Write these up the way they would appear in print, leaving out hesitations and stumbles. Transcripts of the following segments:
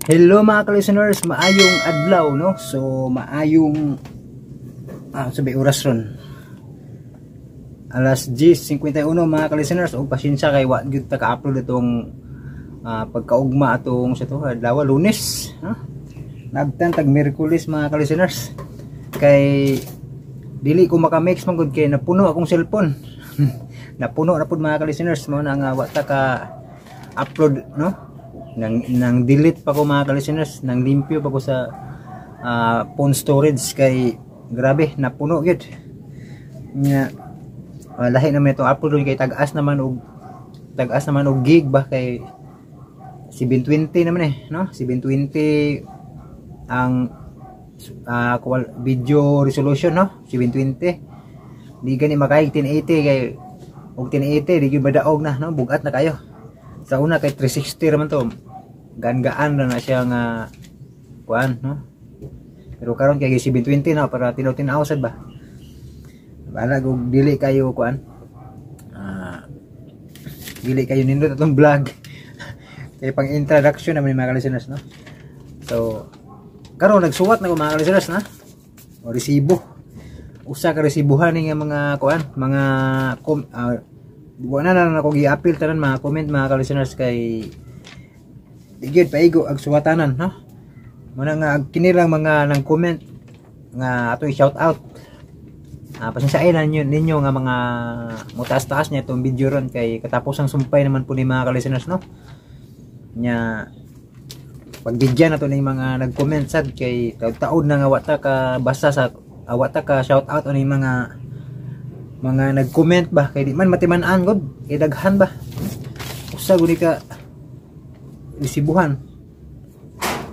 Hello, mga ka-listeners, maayong adlaw, no? So maayong sabi oras ron. Alas 10:51, mga ka-listeners, og pasensya kay wa gyud ta ka-upload itong pagkaugma atong sa to adlaw Lunes, no? Nagtan tag Miyerkules, mga ka-listeners. Kay dili ko maka-mix man gud kay napuno akong cellphone. Napuno na pud, mga ka-listeners, mo na nga wa ta ka upload, no? Nang delete pa ko, mga ka-listeners, nang limpyo pa ko sa phone storage kay grabe, napuno gyud nya. Lahi naman itong upload kay tag-as naman og gig ba kay 720 naman eh, no? 720 ang video resolution, no? 720, di gani makayag 1080 kay og 1080 di gyud madaog na, no? Bugat na kayo. Sa una kay 360 raman to, gaan-gaan na na siya nga kuan, no? Pero karon kay 720 na para tinaw-tinaw sad ba. Bahala og dili kayo kuan, dili kayo nindot atong vlog kay pang introduction naman mga listeners, no? So karon nagsuwat na ko, mga listeners, na o resibo, usa ka resibuhan ni nga mga kuan, mga wala na lang ako gi-appeal tanan mga comment, mga ka-listeners, kay di gyud paigo ag suwatanan, no? Muna nga kini lang mga nang comment nga atong shout out. Pasensyain na ninyo, ninyo nga mga mutaas-taas niya itong video ron kay katapos ang sumpay naman po ni mga ka-listeners, no? Nya pagbigyan na to ning mga nag-comment sad kay taud na nga wa ta ka basta sa wa ta ka shout out ani mga nag-comment ba kay di man matiman-an gud kay daghan ba. Usa gud ka resibuhan.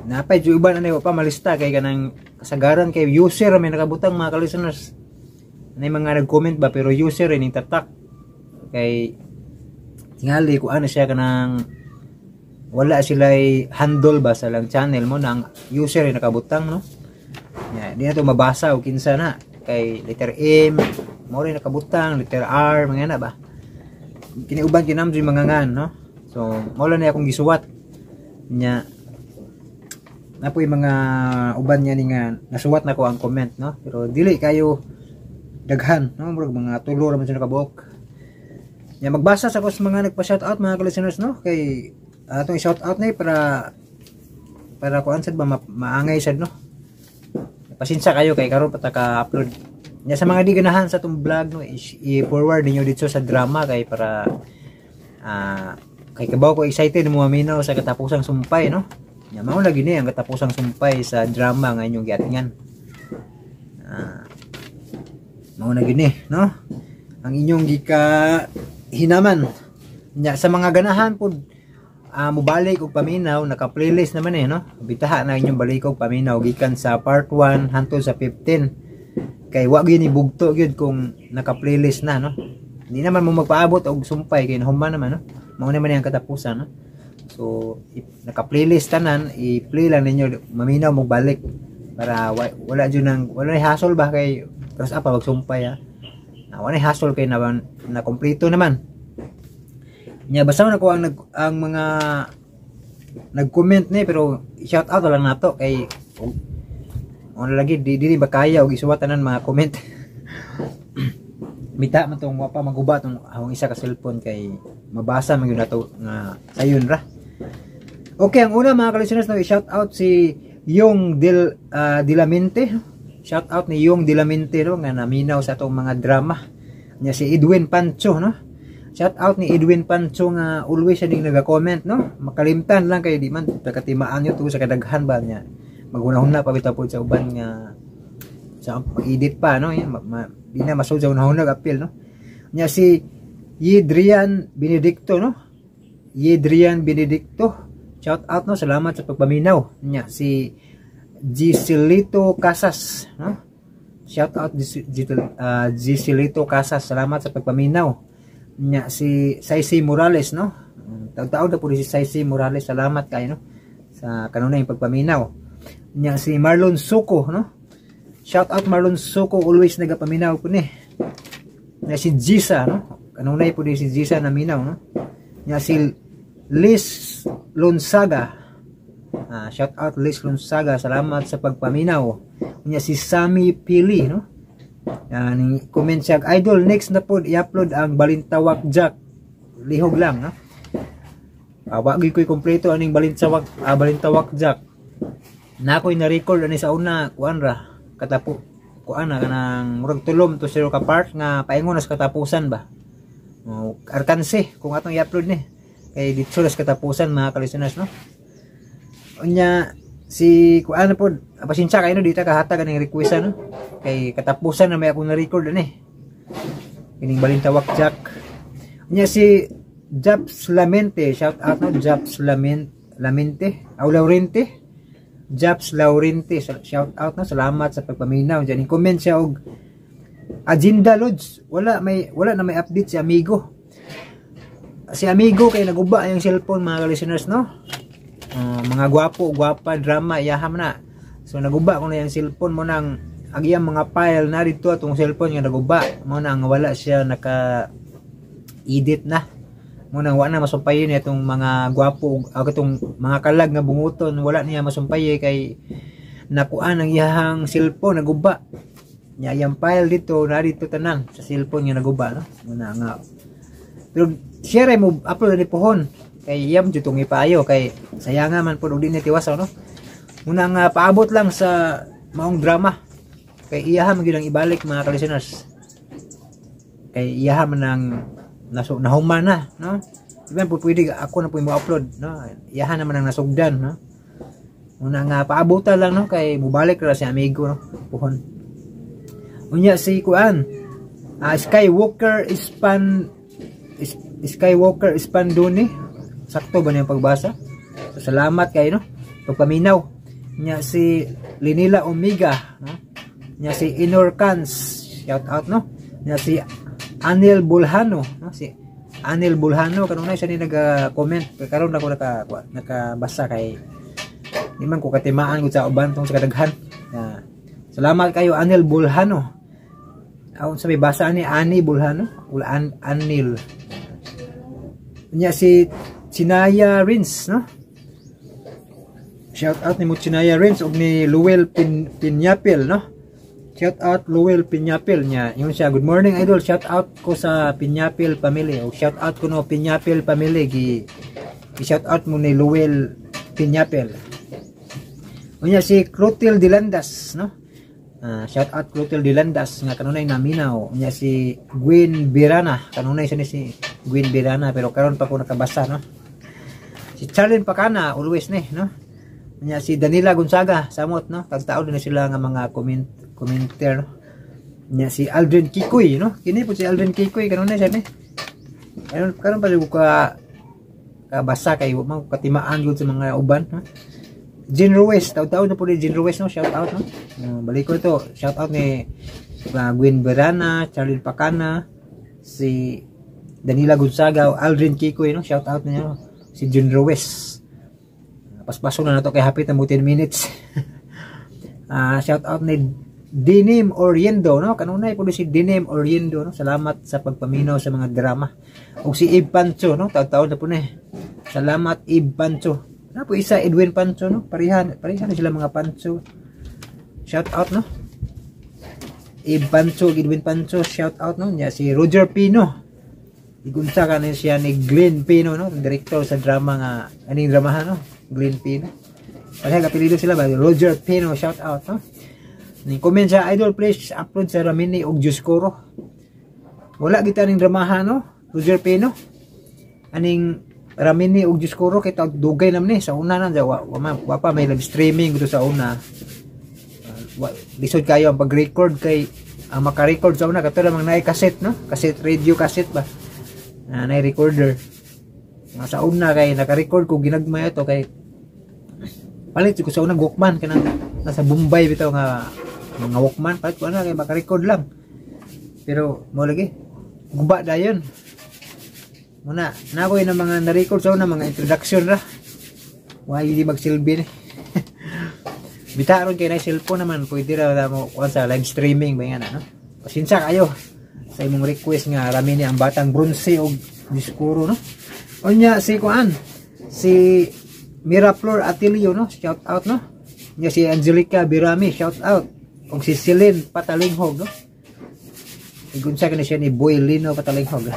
Napay ju uban ani pa malista kay kanang kasagaran kay user may nakabutang, mga ka-listeners, na mga nag-comment ba, pero user ning tatak kay tingali ko ano siya, kanang wala sila handle ba sa lang channel mo nang user ay nakabutang, no? Ya, di na to mabasa og kinsa na kay letter M mo rin nakabutang, letter R, mga na ba. Kini uban kinam mga ngan, no? So mao lang na akong gisuwat nya napoy mga uban niya ni nga nasuwat na ko ang comment, no? Pero dili kayo daghan, no? Murag mga tulo ra man sila kabuok. Nya magbasa sa ko sa mga nagpa-shout out, mga listeners, no? Kay atong i-shout out ni para kuan sad ba, maangay sad, no? Pasensya kayo kay karon pa ta ka-upload. Nya sa mga di ganahan sa atong vlog, no, i-forward ninyo dito sa drama kay para kay kabaw ko excited mo maminaw sa katapusang sumpay, no? Nya mao lagi ni ang katapusang sumpay sa drama nga inyong giatingan. Mao na gini, no? Ang inyong gika hinaman. Nya sa mga ganahan pud mobalik og paminaw, naka-playlist naman eh, no? Bitaha na inyong balik og paminaw gikan sa part 1 hangtod sa 15. Kay wa gyud ni bugto gyud kung naka-playlist na, no? Hindi naman mo magpaabot og sumpay kay nahuman naman, no? Mao naman ang katapusan, no? So, naka-playlist tanan, i-play lang ninyo, maminaw mo balik para wala jud nang wala na hassle ba kay cross up pa magsumpay ha. Na wala na hassle kay na, na kompleto naman. Nya basta na ko ang mga nag-comment ni, pero shout out lang nato kay ono lagi di dili ba kaya og isuwat tanan mga comment. Mita man tong wa pa maguba tong akong isa ka cellphone kay mabasa man gyud nato nga sayon ra. Okay, ang una, mga ka-listeners, no, i-shout out si Yung Del Dilamente. Shout out ni Yung Dilamente, no, nga naminaw sa atong mga drama. Nya si Edwin Pancho, no. Shout out ni Edwin Pancho nga always siya ding naga-comment, no. Makalimtan lang kay di man katimaan nyo to sa kadaghan ba niya. Maghuna-huna pa bitaw po sa uban nga sa mag-edit pa, no. Yan, di na masud sa hunahuna appeal, no. Nya si Yedrian Benedicto, no. Yedrian Benedicto. Shout out, no, salamat sa pagpaminaw. Nya si Giselito Casas, no. Shout out Giselito Casas, salamat sa pagpaminaw. Nya si Saisi Morales, no. Taud-taud na po si Saisi Morales, salamat kayo, no, sa kanunay pagpaminaw. Nya si Marlon Suko, no. Shout out Marlon Suko, always nagapaminaw po ni. Nya si Gisa, no. Kanunay po ni si Gisa naminaw, no. Nya si Liz Lonsaga. Shout out Liz Lunsaga, salamat sa pagpaminaw. Unya si Sammy Pili, no? Ning comment siya, "Idol, next na pod i-upload ang Balintawak Jack. Lihog lang," no? Wa gyud ko'y kompleto aning Balintawak Jack. Na ako'y na-record ani sa una, kuan ra, katapo kuan na kanang murag tulom to zero ka part nga paingon na sa katapusan ba. Oh, alkanse kung atong i-upload ni. Kay dito sa katapusan, mga ka-listeners, no? Unya si kuan na pod, pasensya kayo, no, dita kahatag aning request, no, kay katapusan na may akong na-record ani kining Balintawak Jack. Unya si Japs Lamente, shout out, no, Japs Lamente aw Laurente, Japs Laurente, shout out, no, salamat sa pagpaminaw diyan. Comment siya og agenda, "Lods, wala na may update si amigo." Si amigo kay naguba ang cellphone, mga listeners, no? Mga gwapo gwapa drama iyaham na. So naguba ko na yung cellphone mo nang ang iyang mga file na dito atong cellphone nga naguba mo na nga wala siya naka edit na mo nang wa na masumpayin itong mga gwapo, itong mga kalag nga bunguton. Wala niya masumpayi kay nakuan ang iyahang cellphone, naguba niya. Iyang file dito na dito tanan sa cellphone nga naguba, no? Muna nga pero share mo upload ni pohon kay iyam jud tong ipaayo kay sayanga man pud og di ni tiwasaw, no? Muna nga paabot lang sa maong drama kay iyaha man gyud ang ibalik, mga ka-listeners, kay iyaha man ang naso nahuman na, no? Di ba po pwede ako na po mo upload, no? Iyaha naman ang nasugdan, no? Muna nga paabutan lang, no, kay mubalik ra si amigo, no, puhon. Unya si kuan, Skywalker Spanduni, sakto ba niyang pagbasa? So, salamat kayo, no, pagpaminaw. Nya si Linila Omega, no? Nya si Inor Cans, shout out, no? Nya si Anil Bulhano, no? Si Anil Bulhano kanunay siya ni naga-comment, karon ako nakabasa kay di man ko katimaan gud sa uban tong sa kadaghan. Ya. Salamat kayo, Anil Bulhano. Aon sa may basa ni Ani Bulhano, ula Anil. Nya si Chinaya Rins, no? Shout out ni mo, Chinaya Rins, ug ni Luel Pinyapil, no? Shout out Luel Pinyapil niya. Yung siya, "Good morning, idol. Shout out ko sa Pinyapil family." O shout out ko no Pinyapil family, gi shout out mo ni Luel Pinyapil. Unya si Clotil Dilandas, no? Shout out Clotil Dilandas nga kanunay naminaw. Unya si Gwen Birana, kanunay siya ni si Gwen Birana pero karon pa ko nakabasa, no? Si Charlene Pacana, always ni, no? Unya si Danila Gonzaga, samot, no? Tagtaon na sila nga mga commenter, no? Unya si Aldrin Kikoy, no? Kini po si Aldrin Kikoy kanunay siya ni. Karon pa ko ka kabasa kay wa man katimaan gud sa mga uban, no? Jean Ruiz, taon-taon na po ni Jean Ruiz, no? Shout out, no? Balik ko ito. Shout out ni Gwen Berana, Charlene Pacana, si Danila Gonzaga, Aldrin Kikoy, no? Shout out niya, no? Si Jean Ruiz. Paspaso na nato kay hapit na mo 10 minutes. Shout out ni Dinim Oriendo, no? Kanunay po si Dinim Oriendo, no? Salamat sa pagpaminaw sa mga drama. O si Eve Pancho, no? Taon-taon na po na eh. Salamat, Eve Pancho. Na po isa Edwin Pancho, no? Parehan na sila mga Pancho. Shout out, no? Eve Pancho, Edwin Pancho, shout out, no? Nya si Roger Pino. Igunsa ka na siya ni Glenn Pino, no? Director sa drama nga aning dramahan, no? Glenn Pino. Pareha apelyido sila ba? Roger Pino, shout out, no? Ni comment siya, "Idol, please upload sa Ramini og Dioscoro." Wala kita ning dramahan, no? Roger Pino. Aning Ramini og Dioscoro kay dugay naman ni sa una na wa pa may live streaming dito sa una. Lisod kayo ang pag-record kay ang maka-record sa una kato lamang naay cassette, no? Cassette radio, cassette ba? Naay recorder. Nga sa una kay naka-record ko ginagmay ato kay palit ko sa una Walkman kanang nasa Bombay bitaw nga mga Walkman, palit ko na kay maka-record lang. Pero mo lagi guba dayon. Muna, na ako yung mga na-record sa una, mga introduction ra. Why hindi magsilbi ni? Bita ron kay na cellphone naman, pwede ra mo kuan sa live streaming ba nga na, no? Pasensya kayo sa imong request nga Ramini ang Batang Bronze og Diskuro, no? Unya si kuan, si Miraflor Atilio, no, shout out, no. Nya si Angelica Birami, shout out. Ug si Celine Patalinghog, no. Igunsa kani siya ni Boy Lino Patalinghog.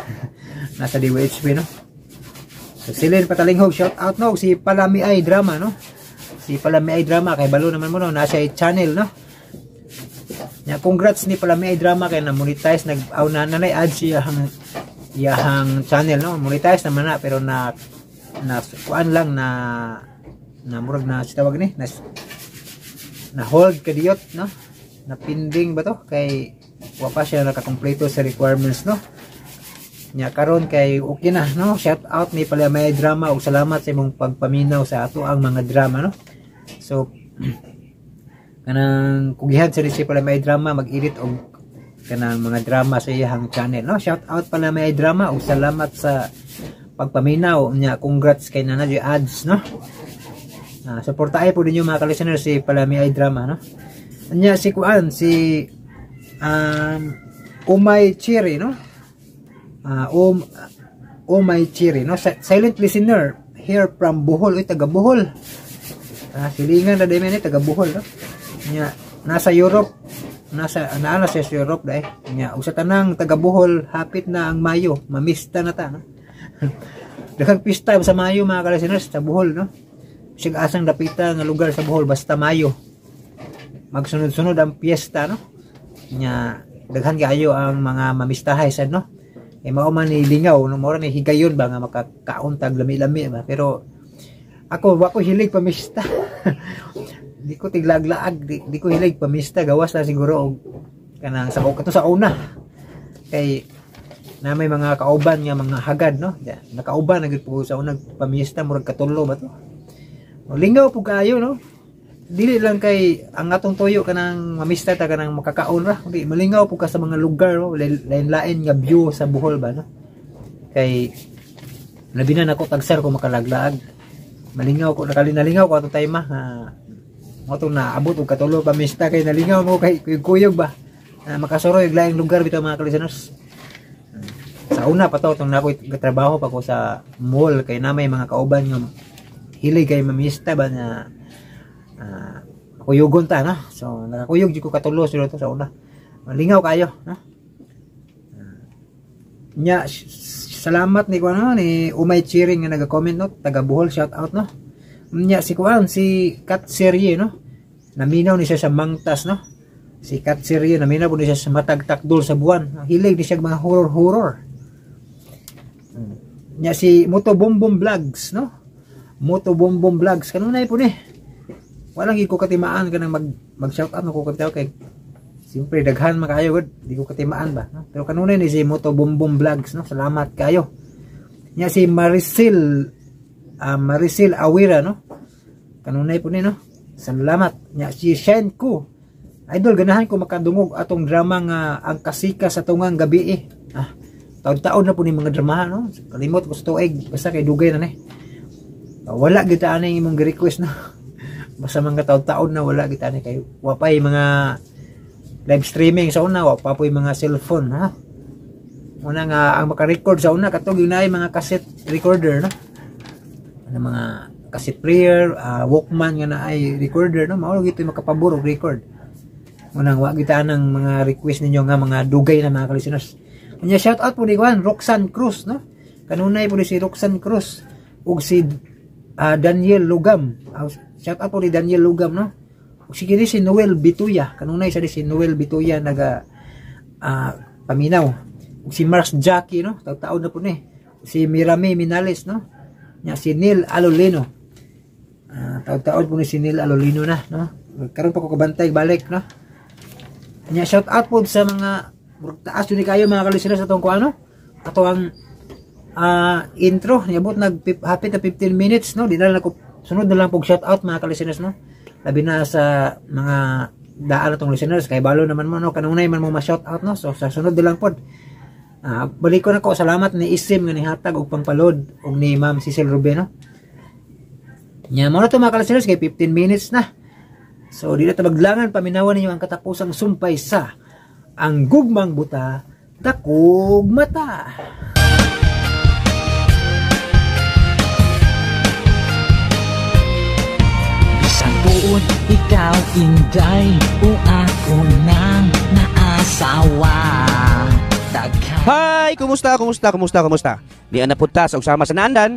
Nasa DYHP, no. So Celine Patalinghog, shout out, no. Ug si Palami Ay Drama, no. Si Palami Ay Drama kay balo naman mo, no, nasa channel, no. Nya congrats ni Palami Ay Drama kay na monetize nag aw na nanay add siya ang iyahang channel, no. Monetize naman na, pero na na kuan lang na na murag na si tawag ni na, na hold kadiyot, no, na pending ba to kay wa pa siya nakakompleto sa requirements, no. Nya karon kay okay na, no. Shout out ni Palami Drama ug salamat sa imong pagpaminaw sa ato ang mga drama, no. So kanang kugihan sa si Palami Drama mag-edit og kanang mga drama sa iyang channel, no. Shout out Palami Drama ug salamat sa pagpaminaw. Nya congrats kay nana ads, no. Suportahay po ninyo, mga ka-listeners, si Palami Ay Drama, no. Nya si kuan si Umay Cherry, no. Umay Cherry, no, silent listener here from Bohol. Uy, taga Bohol. Silingan na din ni taga Bohol, no. Nya nasa Europe, nasa naa na siya sa Europe dai. Nya ug sa tanang taga Bohol, hapit na ang Mayo, mamista na ta, no. Daghang pista sa Mayo, mga ka-listeners, sa Bohol, no. Sig asang dapita nga lugar sa Bohol, basta Mayo, magsunod-sunod ang piyesta, no. Nya daghan kaayo ang mga mamistahay sad, no. Eh mao man ni lingaw, no, mao ni higayon ba nga makakaon tag lami-lami ba, pero ako wa ko hilig pamista. Di ko tiglaglaag, di ko hilig pamista, gawas na siguro og kanang sa kato sa una kay na may mga kauban nga mga hagad, no. Nakauban na gyud po sa unang pamista, murag katulo ba to. Lingaw po kaayo, no. Dili lang kay ang atong tuyo kanang mamista ta kanang makakaon ra, kundi malingaw po ka sa mga lugar, no? Lain-lain nga view sa Bohol ba, no. Kay labi na nako tagsar ko makalaglaag, malingaw ko, nakalingaw ko atong time ha, mo tong naabot og katulo pamista kay nalingaw mo kay kuyog ba, makasuroy og laing lugar bitaw, mga ka-listeners. Sa una pa to, tong nako trabaho pa ko sa mall, kay na may mga kauban nga hilig kay mamista ba na kuyugon ta, no. So nakakuyog jud ko katulo sila to sa una. Malingaw kayo, no. Nya salamat ni kuan, ni Umay Cheering nga naga-comment, no, taga Bohol, shout out, no. Nya si kuan si Kat Serye, no, naminaw ni siya sa Mangtas, no. Si Kat Serye naminaw po ni siya sa Matagtakdol sa Buwan. Hilig ni siya mga horror horror. Nya si Moto Bom Bom Vlogs, no. Moto Bom Bom Vlogs kanunay po ni, walang ko katimaan kanang mag mag shout out ko kataw kay siyempre daghan man kaayo gud, di ko katimaan ba, no? Pero kanunay ni si Moto Bom Bom Vlogs, no, salamat kayo. Nya si Maricel Maricel Awira, no, kanunay po ni, no, salamat. Nya si Shen Ku Idol, ganahan ko makadungog atong drama nga Ang Kasika sa Tungang Gabi eh. Taon-taon na po ni mga drama, no, kalimot ko sa tuig, basta kay dugay na ni. Wala gyud ta ani imong request, no. Basta mga taon-taon na wala gyud ani kay wa pay mga live streaming sa una, wa pa po'y mga cellphone, ha. Una nga ang maka-record sa una katong yun ay mga cassette recorder, no. Ano mga cassette player, Walkman nga na ay recorder, no, mao gyud makapabor og record. Unang wa gyud ang mga request ninyo nga mga dugay na, mga listeners. Unya shout out po ni Juan Roxanne Cruz, no. Kanunay po ni si Roxanne Cruz ug si Daniel Lugam. Shout out po ni Daniel Lugam, no. Ug sige si Noel Bituya, kanunay sa si Noel Bituya naga paminaw. Ug si Mars Jackie, no, taon na po ni. Si Mirame Minales, no. Nya si Neil Alolino. Taon-taon po ni si Neil Alolino na, no. Karon pa ko kabantay balik, no. Nya shout out po sa mga taas yun kayo, mga ka-listeners, atong kuano. Ato ang intro niabot nag hapit na 15 minutes, no. Di na lang ako, sunod na lang pog shout out, mga ka-listeners, no. Labi na sa mga daan atong listeners kay balo naman mo, no, kanunay man mo ma-shout out, no. So sa sunod na lang pod. Balik ko na ko salamat ni Isim nga nihatag og pangpalod ug ni Ma'am Cecil Ruben, no. Nya mo na to, mga ka-listeners, kay 15 minutes na. So di na ta maglangan, paminawan ninyo ang katapusang sumpay sa Ang Gugmang Buta, Dakog Mata. Tungod ikaw inday o ako nang naasawa. Hi! Kumusta? Kumusta? Kumusta? Kumusta? Ni ana punta sa Ugsama sa Naandan,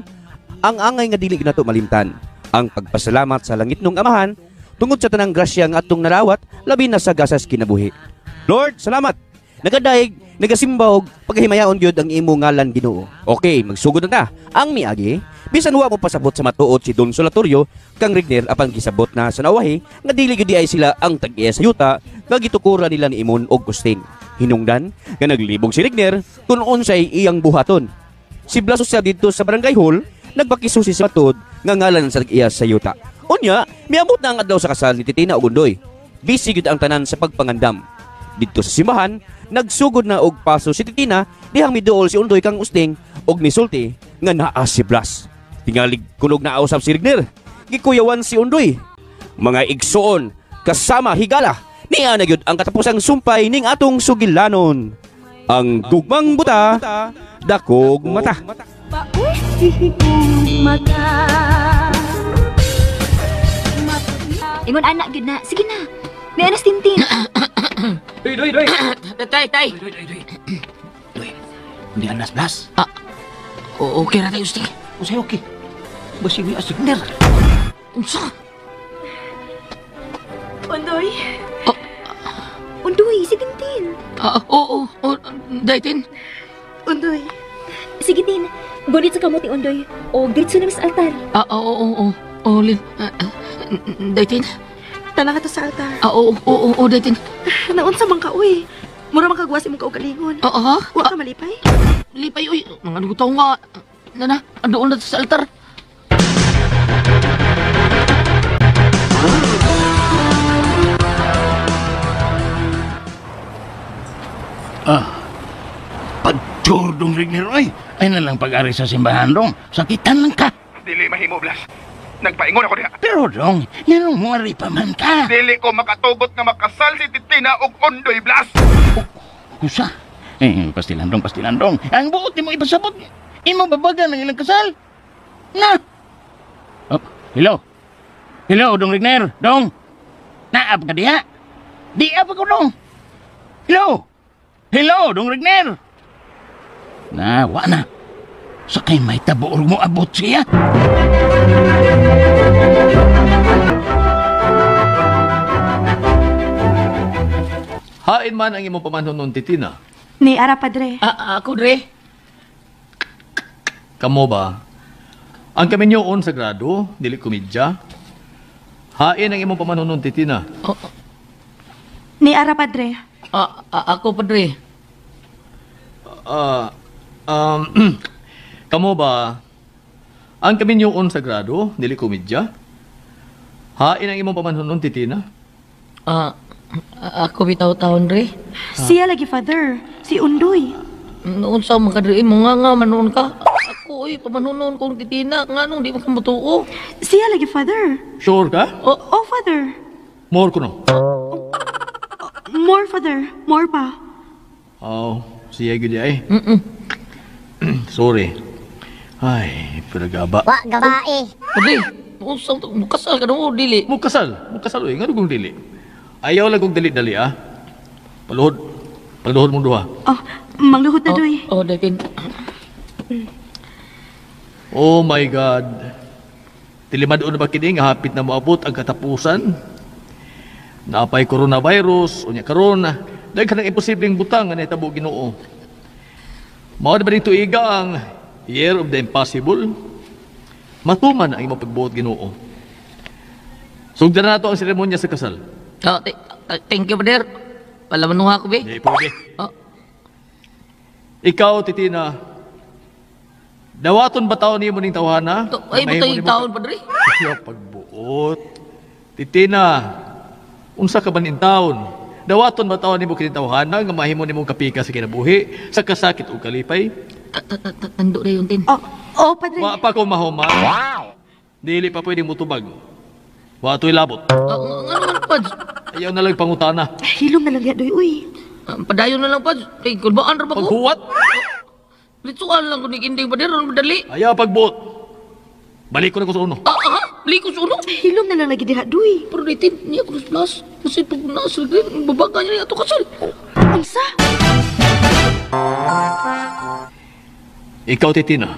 ang angay nga dili nato malimtan. Ang pagpasalamat sa langit nung amahan tungod sa tanang grasya nga atong narawat, labi na sa gasas kinabuhi. Lord, salamat! Nagadayeg, nagasimba og paghimayaon gyud ang imo ngalan, Ginoo. Okay, magsugod na ta. Ang miagi, bisan wa mo pasabot sa matuod si Don Solatorio kang Regner, apan gisabot na sa nawahi nga dili gyud ay sila ang tag-iya sa yuta nga gitukura nila ni Imon og Gustin. Hinungdan nga naglibog si Regner kung unsay iyang buhaton. Si Blas usab didto sa barangay hall nagpakisusi sa matuod nga ngalan sa tag-iya sa yuta. Unya, miabot na ang adlaw sa kasal ni Titina ug Undoy. Busy gyud ang tanan sa pagpangandam. Didto sa simbahan, nagsugod na og paso si Titina dihang miduol si Undoy kang Usting og misulti nga naa si Blas. Tingalig kunog naa usab si Regner. Gikuyawan si Undoy. Mga igsuon, kasama higala, niya na gyud ang katapusang sumpay ning atong sugilanon. Ang gugmang buta, dakog mata. Ingon anak gyud na. Sige na. May anas tintin. Doy, doy, doy. Tay, tay. Doy, doy, doy. Doy. Hindi anas Blas. Ah, okay ra tayo, Usting. Usay okay. Basig ni asigner. Unsa? Undoy. Undoy, si Tintin. Ah, oo, oo, Daytin. Undoy. Sige, Tin. Gunit sa kamot ni Undoy. O diretso na sa altar. Ah, oo, oo, oo. Oh, Lin. Ah, ah, Daytin. Tala ka to sa altar. Ah, oo, oo, oo, Daytin. Naunsa man ka, uy. Mura man kagwas imong kaugalingon. Ah, ah, Wa ka malipay? Lipay, uy. Mga nagutaw nga. Nana, andoon na sa altar. Ah, pagturdong Regner, oy. Ay na lang pag-ari sa simbahan, dong. Sakitan lang ka. Dili mahimo, Blas. Nagpaingon ako diha. Pero, dong, nganong mo pa man ka? Dili ko makatugot nga makasal si Titina og Ondoy, Blas. Kusa. Eh, pastilan, dong, pastilan, dong. Ang buot ni mo ipasabot. Imo babagan ang ilang kasal. Na! Oh, hello. Hello, dong Regner. Dong. Naap ka diha. Diha pa ko, dong. Hello. Hello, dong Regner. Na, wa na. Sakay may tabo mo abot siya. Hain man ang imong pamanhon nun, Titina. Ni ara, padre. Ah, ako, Dre. Kamo ba? Ang kaminyoon sagrado, dili komedya. Hain ang imong pamanhon nun, Titina. Oh, Ni ara, padre. ah, ah, ako, padre. Ah, kamo ba? Ang kaminyoon sagrado, dili komedya. Hain ang imong pamanhon nun, Titina. Ah, ako bitaw taon, Dre. Siya lagi, father. Si Undoy. Noon sa mga kadre, mo nga nga, manoon ka. Ako, uy, pamanunon kong titina. Nga nung di mo ka mutuo. Siya lagi, father. Sure ka? Oh, Oh, father. More ko no. More, father. More pa. Oh, siya gyud ay. Mm-mm. Sorry. Ay, piragaba. Wa gabae. Padre, unsa mukasal ka no dili. Mukasal, mukasal oy, ngano kung dili. Ayaw lang kong dali-dali ah. Paluhod. Paluhod mong duha. Oh, mangluhod na, Doy. Oh, Daytin. Oh my God. Tilimad na ba kini nga hapit na moabot ang katapusan? Napay coronavirus, unya karon, daghan ng imposibleng butang nga nahitabo Ginoo. Mao na ba ning tuiga ang Year of the Impossible? Matuman ang imong pagbuot, Ginoo. Sugdan na nato ang seremonya sa kasal. Oh, thank you, brother. Palaman ako, be. Di pwede. Oh. Ikaw, Titina, dawaton ba taon nimo ning tawhana? To, ay, Mahimo butay nimo taon, padre. Ayaw pagbuot. Titina, unsa ka ba ning taon? Dawaton ba taon nimo kining tawhana nga mahimo nimong kapika sa kinabuhi, sa kasakit ug kalipay? Tando na yun, Tin. Oh, oh, padre. Wa pa ko mahuman. Dili pa pwedeng mutubag. Wa to'y labot. Ah, nga naman, Pads. Ayaw na lang pangutana. Hilom na lang ya, Doy. Uy. Ah, padayon na lang, Pads. Kay, kulbaan ra ba ko? Paghuwat. Litsuan lang ko ni Kinding, padre. Ron madali. Ayaw pagbuot. Balik ko na ko sa uno. Ah, ah, Likos uno. Hilom na lang lagi diha, Duy. Pero ditin, niya Cruz Plus. Kasi pag nasa rin, babaga niya ato kasal. Unsa? Ikaw, Titina.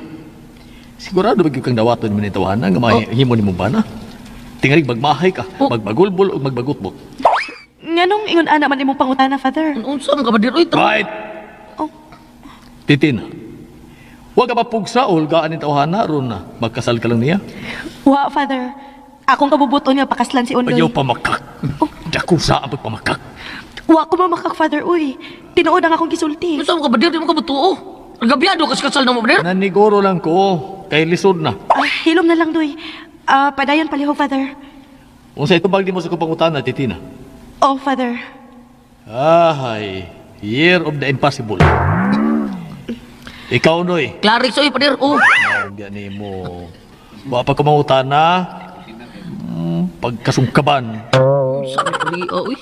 Sigurado ba kang dawaton mo ni tawanan nga mahimo nimo ba na? Tingalig magmahay ka, magbagulbol o magbagutbot. Nganong ingon ana man imong pangutana, Father? Unsa man ka ba dir? Oy, Right. Oh. Titina. Huwag ka mapugsa o hulgaan ni tawhana ron na magkasal ka lang niya. Wa, Father. Akong kabubuton nga pakaslan si Ondoy. Ayaw pamakak. Oh. Dako sa ang pagpamakak. Wa ko mamakak, Father, uy. Tinuod ang akong gisulti. Unsa man ka ba dir? Di mo ka butuo. Gabiado kas kasal na mo ba dir? Naniguro lang ko. Kay lisod na. Hilom na lang, Duy. Padayon palihog, Father. Unsa ito bag di mo sa kong pangutana, Titina? Oh, Father. Ay, year of the impossible. Ikaw, Noy. Clarix, oy, pader. Oh. Gani mo. Wa pa kumangutana. Pagkasungkaban. Sorry, oy.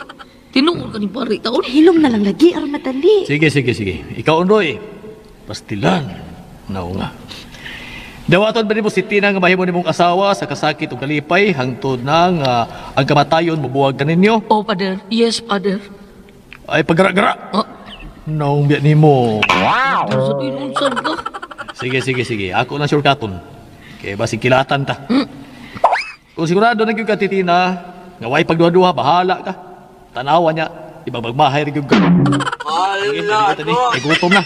Tinuod ka ni pare taon. Hilom na lang lagi aron madali. Sige, sige, sige. Ikaw, Noy. Pastilan. Nao nga. Dawaton ba nimo si Tina nga mahimo nimong asawa sa kasakit ug kalipay hangtod na nga ang kamatayon mobuwag kaninyo? Oh, Father. Yes, Father. Ay, pagara-gara. Oh. Naong biya nimo. Wow. Sige, sige, sige. Ako na sure katon. Kaya basig kilatan ta. Kung sigurado na gyud ka, Titina, nga way pagduha-duha, bahala ka. Tanawa niya, ibabagmahay rin gyud ka. Hala, ay gutom na.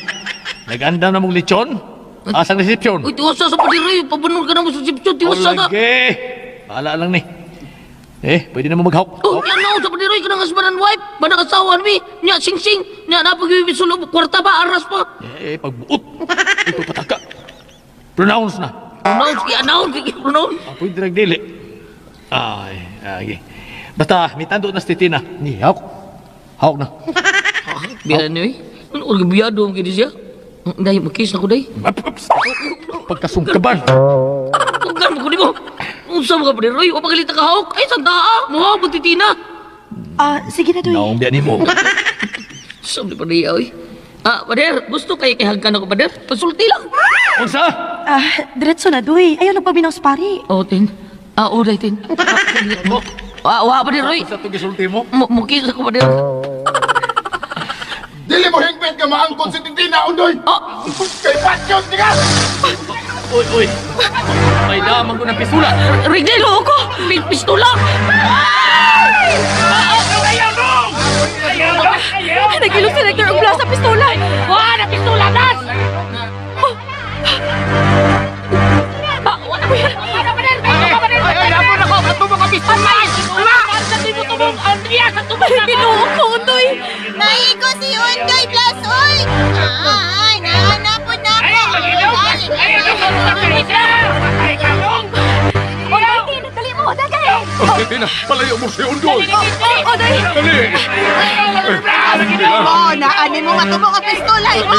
Nag-andam na mong lechon. Asang reception? Uy, tiwasa sa padiri. Pabanol ka na mo sa reception. Tiwasa na. Lagi. Bahala lang ni. Eh, pwede na mo maghawk. Oh, yan na sa padiri. Ka ng husband and wife. Banang asawa mi. Nya, sing-sing. Nya, napag-ibisulog. Kwarta pa, aras pa. Eh, pagbuot. Ito pataka. Pronounce na. Pronounce, i-announce, i-pronounce. Ah, pwede nagdili. Ay, ay. Basta, may tando na si Titina. Ni, hawk. Hawk na. Biya niyo eh. Ano, biyado ang kini siya? Day, mag-kiss ako, day. Pagkasungkaban. Tunggan mo ko, di mo. Unsa mo ka, Padre Roy? O pagalita ka, hawk. Ay, sanda, ah. Muha mo, Titina. Sige na, Doy. Naong biya ni mo. Sabi, Padre, oy. Ah, Padre, gusto kayo kay hagkan ako, Padre? Pasulti lang. Unsa? Diretso na, Doy. Ayaw nagpaminaw sa pari. Oh, Tin. Ah, uray, Tin. Wa, Padre Roy. Unsa itong gisulti mo? Mukis ako, Padre. Dili mo hingpit nga maangkon si Titina, Ondoy! Oh! Kay Patyos, di ka! Uy, uy! May damang ko ng pistula! Rigel! ko! Pistula! Nagilog si Rector og Blas sa pistula! Wah, na pistula, Blas! Ginoo ko, Ondoy! Naigo si Ondoy Blas, oy! Ay, nahanapon na ako! Ondoy, dali mo! Dali! Titina, palayo mo si Ondoy! Ondoy! Dali! Oh, naani mo nga tubok ang pistola, imo!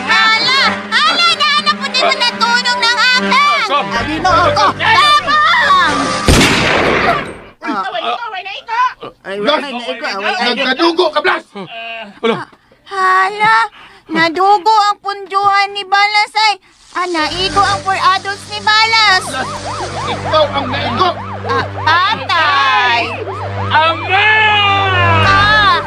Hala! Hala! Nahanapon din mo natulong ng akang! Ginoo ko! Tabang! Blas! Nagkadugo ka, Blas! Hala! Nadugo ang punjuhan ni Balas ay! Ah, naigo ang for adults ni Balas! Ikaw ang naigo! Ah, patay! Ama! Ah!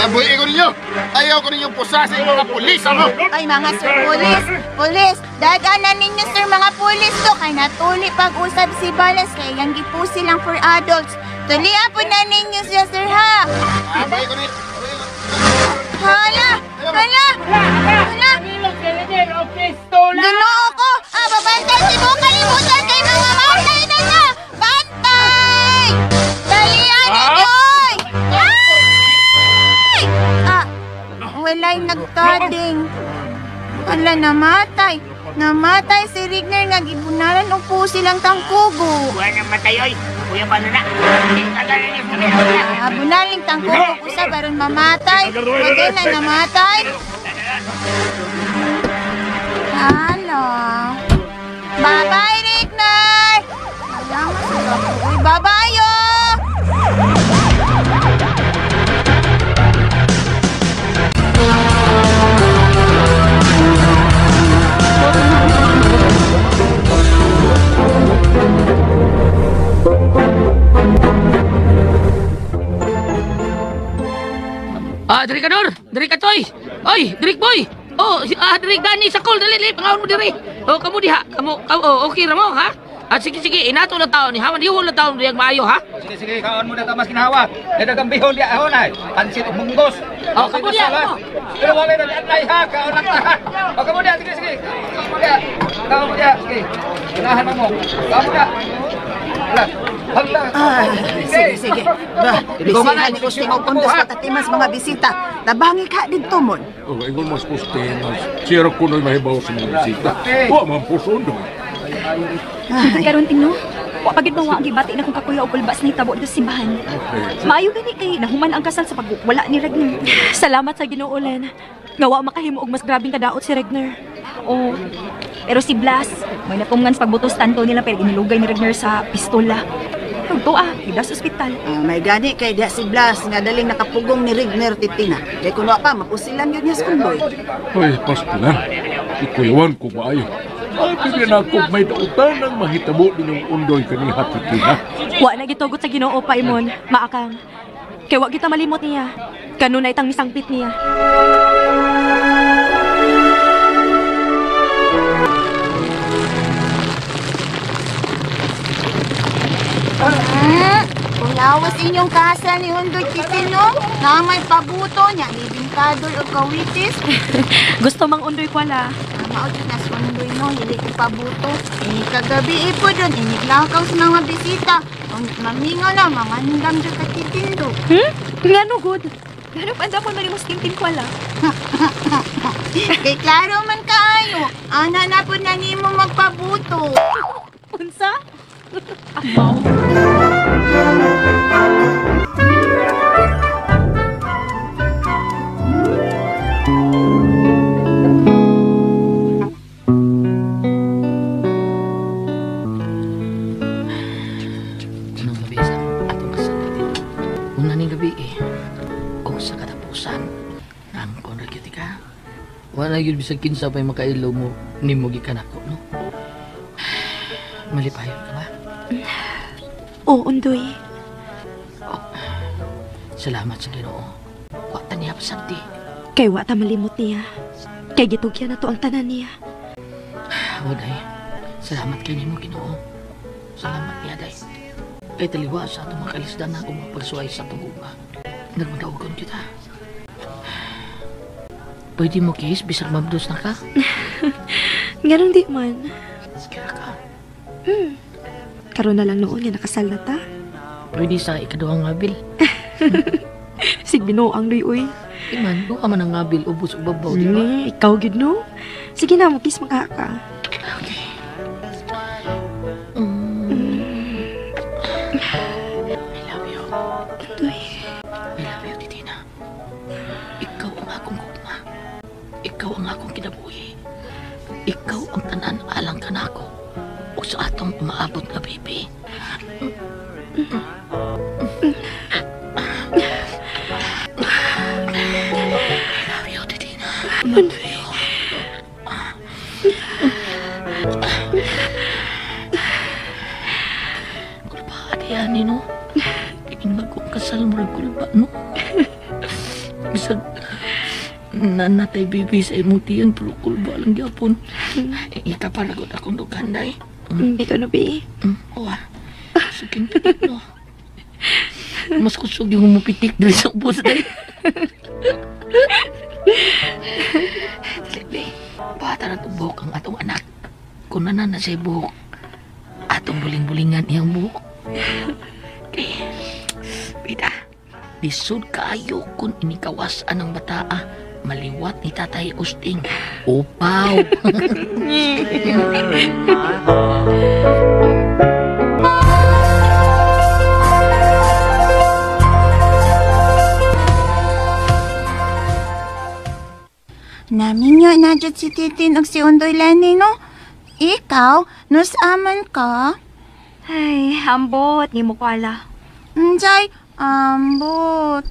Buhi ko ninyo! Ayaw ko ninyong pusa sa mga pulis, ano? Ay, mga sir, pulis! Pulis! Daganan ninyo, sir, mga pulis to! Kay natuli pag-usab si Balas, kay yang gipusi lang for adults. Tulian po na ninyo siya, sir, ha? Buhi ko ninyo! Hala! Hala! Hala! Ginoo ko! Ah, babantay si mo! Kalimutan kay mga bantay na na! Bantay! Dalian ninyo! Ay! Ah, wala'y nagtading. Hala, namatay. Namatay si Rigner nga gibunalan og pusi lang tangkugo. Buwan ang matay, oy. Kuya, paano na? Ah, bunaling tangkugo usa baron mamatay. Pwede na namatay. Hala. Bye-bye, Rigner! Dama sa uy, babayo! Ah, diri ka Dor, diri ka Toy. Oy, diri boy. Oh, diri gani sa call, dali, dali pangaon mo diri. Oh, kamo diha, kamo, oh, okay ra mo ha? Ah, sige sige, inato na taon ni haman diwol na taon diyang maayo ha. Sige sige, kaon mo na ta mas ginawa. Dagang bihon diha ahon ay. Pansit ug munggos. Oh, kamo diha. Pero wala na diha ha, kaon na ta. Oh, kamo diha, sige sige. Kamo diha. Kamo diha, sige. Unahan mo. Kamo diha. Hala. Ay, sige, sige. Ba, bisihan ni Usting og puntos patatimas mga bisita. Tabangi ka didto mon. Oh, ingon mas Usting, sira kuno'y mahibaw sa mga bisita. Wa man puson doon. Karon ting no, wa pagid mawa ang gibati na kong kakuya og kulbas na hitabo dito sa simbahan. Maayo gani kay nahuman ang kasal sa pagwala ni Regner. Salamat sa Ginoo, Len. Nga wa makahimo og mas grabeng kadaot si Regner. Oh, pero si Blas, may natungan sa pagbutos tanto nila pero inilugay ni Regner sa pistola. Tugto gida sa ospital. May gani kay diha si Blas nga daling nakapugong ni Regner Titina. Kay kuno pa mapusilan gyud niya sa undoy. Ay, pastilan. Ikuyawan ko maayo. Ay, bigyan ako may dautan ang mahitabo ninyong undoy kaniha Titina. Wa na gitugot sa Ginoo pa imon, maakang. Kay wa kita malimot niya. Kanunay tang misangpit niya. Kung lawas inyong kasal ni Undoy Titino, na may pabuto niya, ibingkadol o kawitis. Gusto mang Undoy kwala. Mao jud na si Undoy no, hili ko pabuto. Ini kagabi ipo doon, iniglakaw sa mga bisita. Mamingaw na, mga nindam jud ka Titindo. Ngano good? Ngano pandapon man nimo tintin kwala? Kay klaro man kaayo, ana na pud na nimo magpabuto. Unsa? Unang gabi sa atong kasal. Una ning gabi kung sa katapusan nangkon ra gyud ka. Wala gyud bisag kinsa pay makailo mo nimo gikan ako no. Malipayon ka ba? Oo, Undoy. Oh, salamat sa Ginoo. Wa ta niya pasabti. Kay wa ta malimot niya. Kay gitugyan na to ang tanan niya. Oh, day. Salamat kay nimo Ginoo. Salamat niya, day. Kay taliwa sa atong mga kalisdan na akong mapagsuway sa atong ugma. Nagmadaogon kita. Pwede mo kiss bisag mabdos na ka? Ganun di man. Kira ka. Karon na lang noon nga nakasal na ta. Pwede sa ikaduhang ngabil. Sige ang luy-uy. Iman, duha man ang ngabil, ubos ug babaw, di ba? Ikaw gid no. Sige na, mo-kiss man ka. Okay. I love you. Undoy. I love you, Titina. Ikaw ang akong gugma. Ikaw ang akong kinabuhi. Ikaw ang tanan alang kanako. O sa atong umaabot nga baby. I love you, Titina. I love you. Kulpa, adiani, no? Kining bagong kasal mo rin kulpa, no? Bisag nanatay baby sa imong tiyan, pero kulba lang gyapon. Ika pa ragod akong dughan, day. Ito na, be. Oo, ah. Sugin pitik, no? Mas kusog yung mupitik dali sa ubos, day. Dali, be. Bata na itong buhok ang atong anak. Kung nanan na siya buhok, atong buling-bulingan iyang buhok. Okay. Bida, lisod kaayo kung inikawasan ang bataa. Maliwat ni Tatay Usting. Upaw. Naminyo na jud si Titin og si Undoy Lenny, no? Ikaw, nusaman ka? Ay, ambot ni mo ko ala. Unsay, ambot.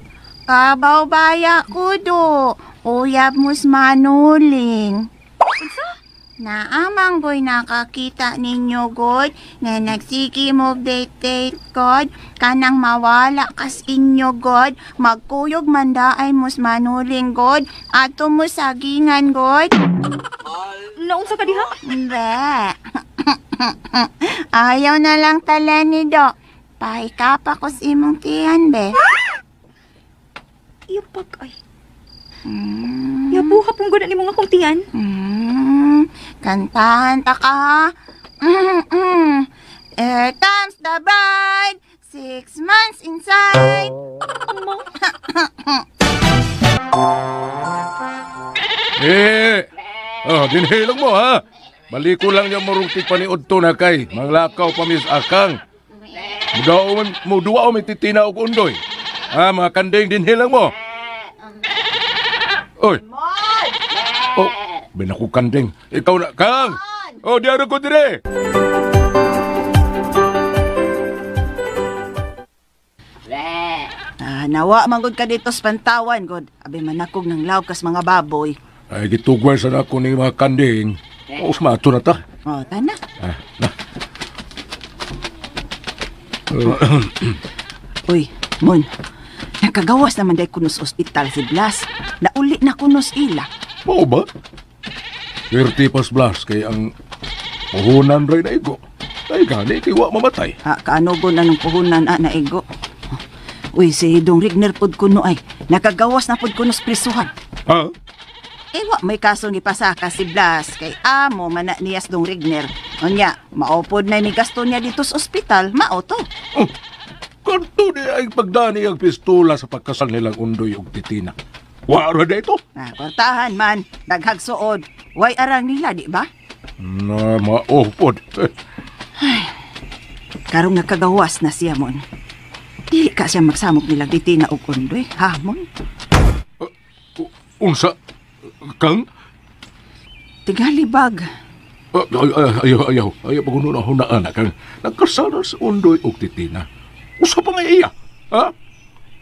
Kabaw baya ko do. Uyab mus manuling. Unsa? Naamang boy nakakita ninyo god nga nagsige mo date god kanang mawala kas inyo god magkuyog man daay mus manuling god ato mo sagingan god. Naunsa ka diha? Be. Ayaw na lang tala ni do. Pahikap ako sa imong tiyan be. Iyapak ay. Yabuha pong gud ni mo nga akong tiyan. Kantahan ta ka ha. Here comes the bride, 6 months inside. Ama. Eh, oh, dinhilong mo ha. Baliko lang niya marong paniod to na kay. Manglakaw pa mis akang. Muduwa o may titina og undoy. Ha, mga kanding dinhilang mo. Oy. Oh, binaku kanding. Ikaw na, Kang. Oh, diaro ko dire. Ah, nawa manggod ka dito sa pantawan, god. Abi manakog ng lawg kas mga baboy. Ay, gitugway sa nako ni mga kanding. Oh, smato na ta. Oh, tana. Ah, na. Uy, Mon. Nakagawas naman dahil kunos ospital si Blas. Nauli na kunos ila. Mao ba? 30 pas Blas kay ang puhunan ray na igo. Ay gani kay wa mamatay. Ha, kaanogon anong puhunan na igo. Uy, si Dong Rigner pod kuno ay. Nakagawas na pod kunos prisuhan. Ha? Eh, wa may kaso ni pasaka si Blas kay amo man na niyas Dong Rigner. Unya, maupod na mi gasto niya dito sa ospital, mao to. Oh, kanto ni ay pagdani ang pistola sa pagkasal nilang Undoy ug Titina. Wa ra da ito. Ah, kwartahan man, daghagsuod. Way arang nila, di ba? Na maupod. Ay, karong nakagawas na siya mon. Dili ka siya magsamok nilang Titina ug Undoy, ha mon? Unsa? Kang? Tingalibag. Ayaw, ayaw. Ayaw, paguno na hunaan na kang. Nagkasal na sa Undoy ug Titina. Usa pa nga iya, ha?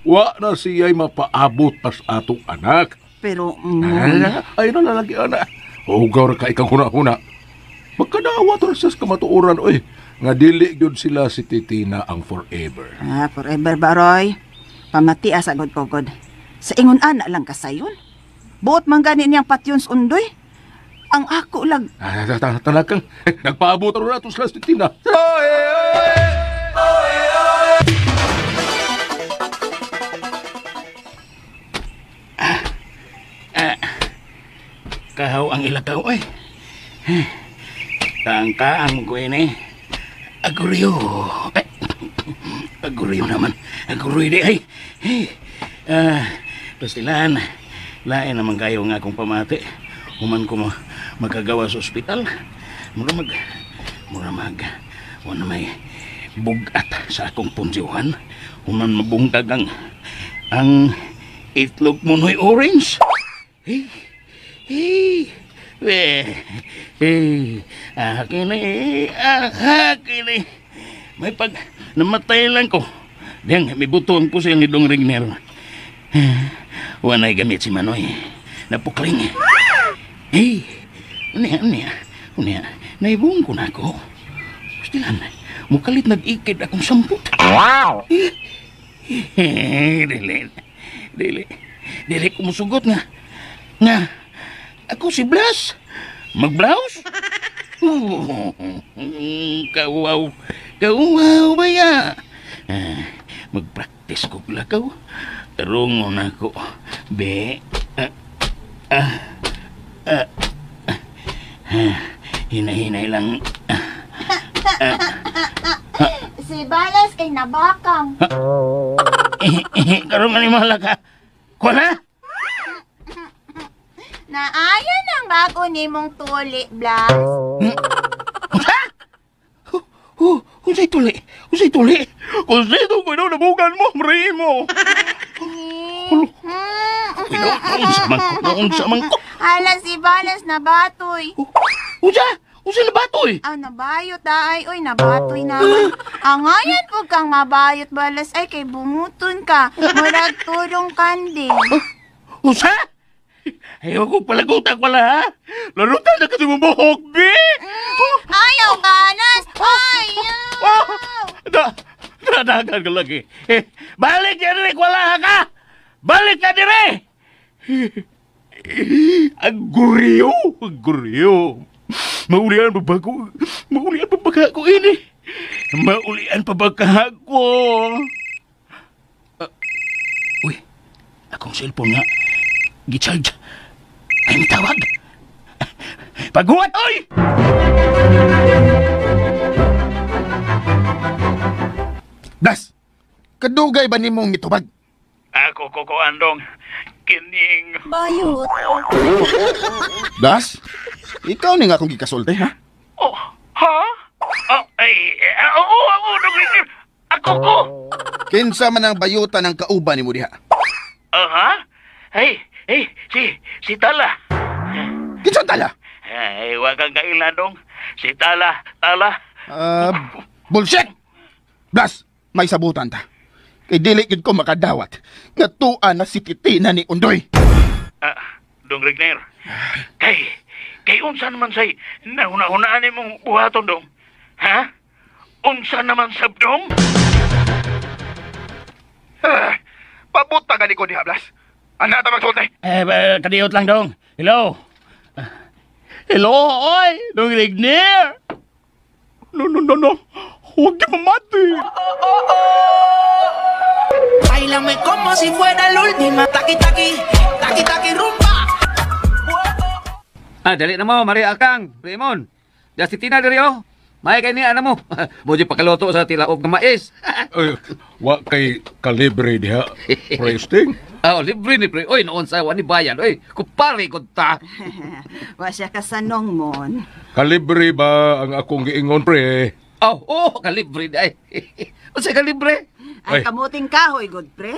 Wa na siya'y mapaabot pas atong anak. Pero, ay na lalagi, anak. Hugaw ra ka ikang huna-huna. Magkadawa to na siya sa kamatuoran, oy. Nga dili gyud sila si Titina ang forever. Ah, forever ba, Roy? Pamati asa god ko, god. Sa ingon ana lang kasayon. Buot man gani niyang patyon sa Undoy. Ang ako lang. Talagang, nagpaabot ro na to sila si Titina. Kahaw ang ilakaw ay. Taang-taang ko ini. Aguryo. Ay, aguryo naman. Aguryo di ay. Pastilan, lain naman kayo nga akong pamati. Human ko magkagawa sa ospital. Mura mag, wala may bugat sa akong punsyuhan. Human mabungkag ang itlog mo no'y orange. Hey, hey, hey, akin eh. May pag namatay lang ko. Diyang, may buto ang puso yung idong Rigner. Wanay gamit si Manoy. Napukling. Hey, unya, naibong ko na ako. Pastilan, mukalit nag-ikid akong samput. Wow! Dili, kumusugot nga. Nga, ako si Blas. Mag-blouse? Kawaw ba ya? Mag-practice ko lakaw. Tarungon ako. Be, hinahinay lang. Si Balas kay nabakang. Karong animal ka. Kuha? Naayon ang bago nimong tuli, Blas. Ha? Unsay tuli? Unsay tuli? Kung sino ko nabugan mo, mrimo. Naunsa man ko. Hala si Balas na batoy. Unsa? Usa nabatoy? Ah, nabayot ay. Uy, nabatoy na. Angayan po kang mabayot balas ay kay bumuton ka. Murag turong kandi. Usa? Ayaw kong palagutan wala, ha? Larutan na kasi mong buhok, bi! Ayaw, kanas! Ayaw! Nadagan ka lagi. Eh, balik ka dire, wala ka! Balik ka dire! Ang guriyo! Ang guriyo! Maulian pa ba ko? Maulian pa ba ko ini? Maulian pa ba ko? Uy, akong cellphone nga. Gicharge. Ay, may tawag. Paghuwat, oy! Blas, kadugay ba nimong mitubag? Ako, Koko Andong. Kining... Bayot. Blas, ikaw ni nga akong gikasulti, ha? Oh, ha? Oh, ay, oo, ako, ako ko. Kinsa man ang bayutan ng kauban nimo diha? Ha? Ay, si Tala. Kinsa Tala? Ay, wag kang kailan dong. Si Tala, Tala. Bullshit! Blas, may sabutan ta. Kay dili gid ko makadawat nga tua na si Titina ni Undoy. Dong Regner. Kay unsa naman say nahuna-hunaan nimong buhaton dong? Ha? Unsa naman sab dong? Pabuta gani ko diha, Blas. Ana ta magsulti. Kadiyot lang dong. Hello. Hello, oy, Dong Regner. No. Huwag di mamati. Bailame como si fuera la última. Taki, taki, taki, taki, rumba. Ah, dali na mo, Maria Akang, Raymond. Diya si Tina diri oh. May kay niya na mo. Mo di pakaluto sa tilaok nga mais. Ay, wa kay kalibre diha, Presting. Ah, libre ni pre. Oy, noon sa wa ni bayan. Oy, kupare gud ta. Wa siya kasanong mon. Kalibre ba ang akong giingon, pre? Oh, kalibre di ay. Unsa kalibre? Ay, kamuting kahoy, good pre.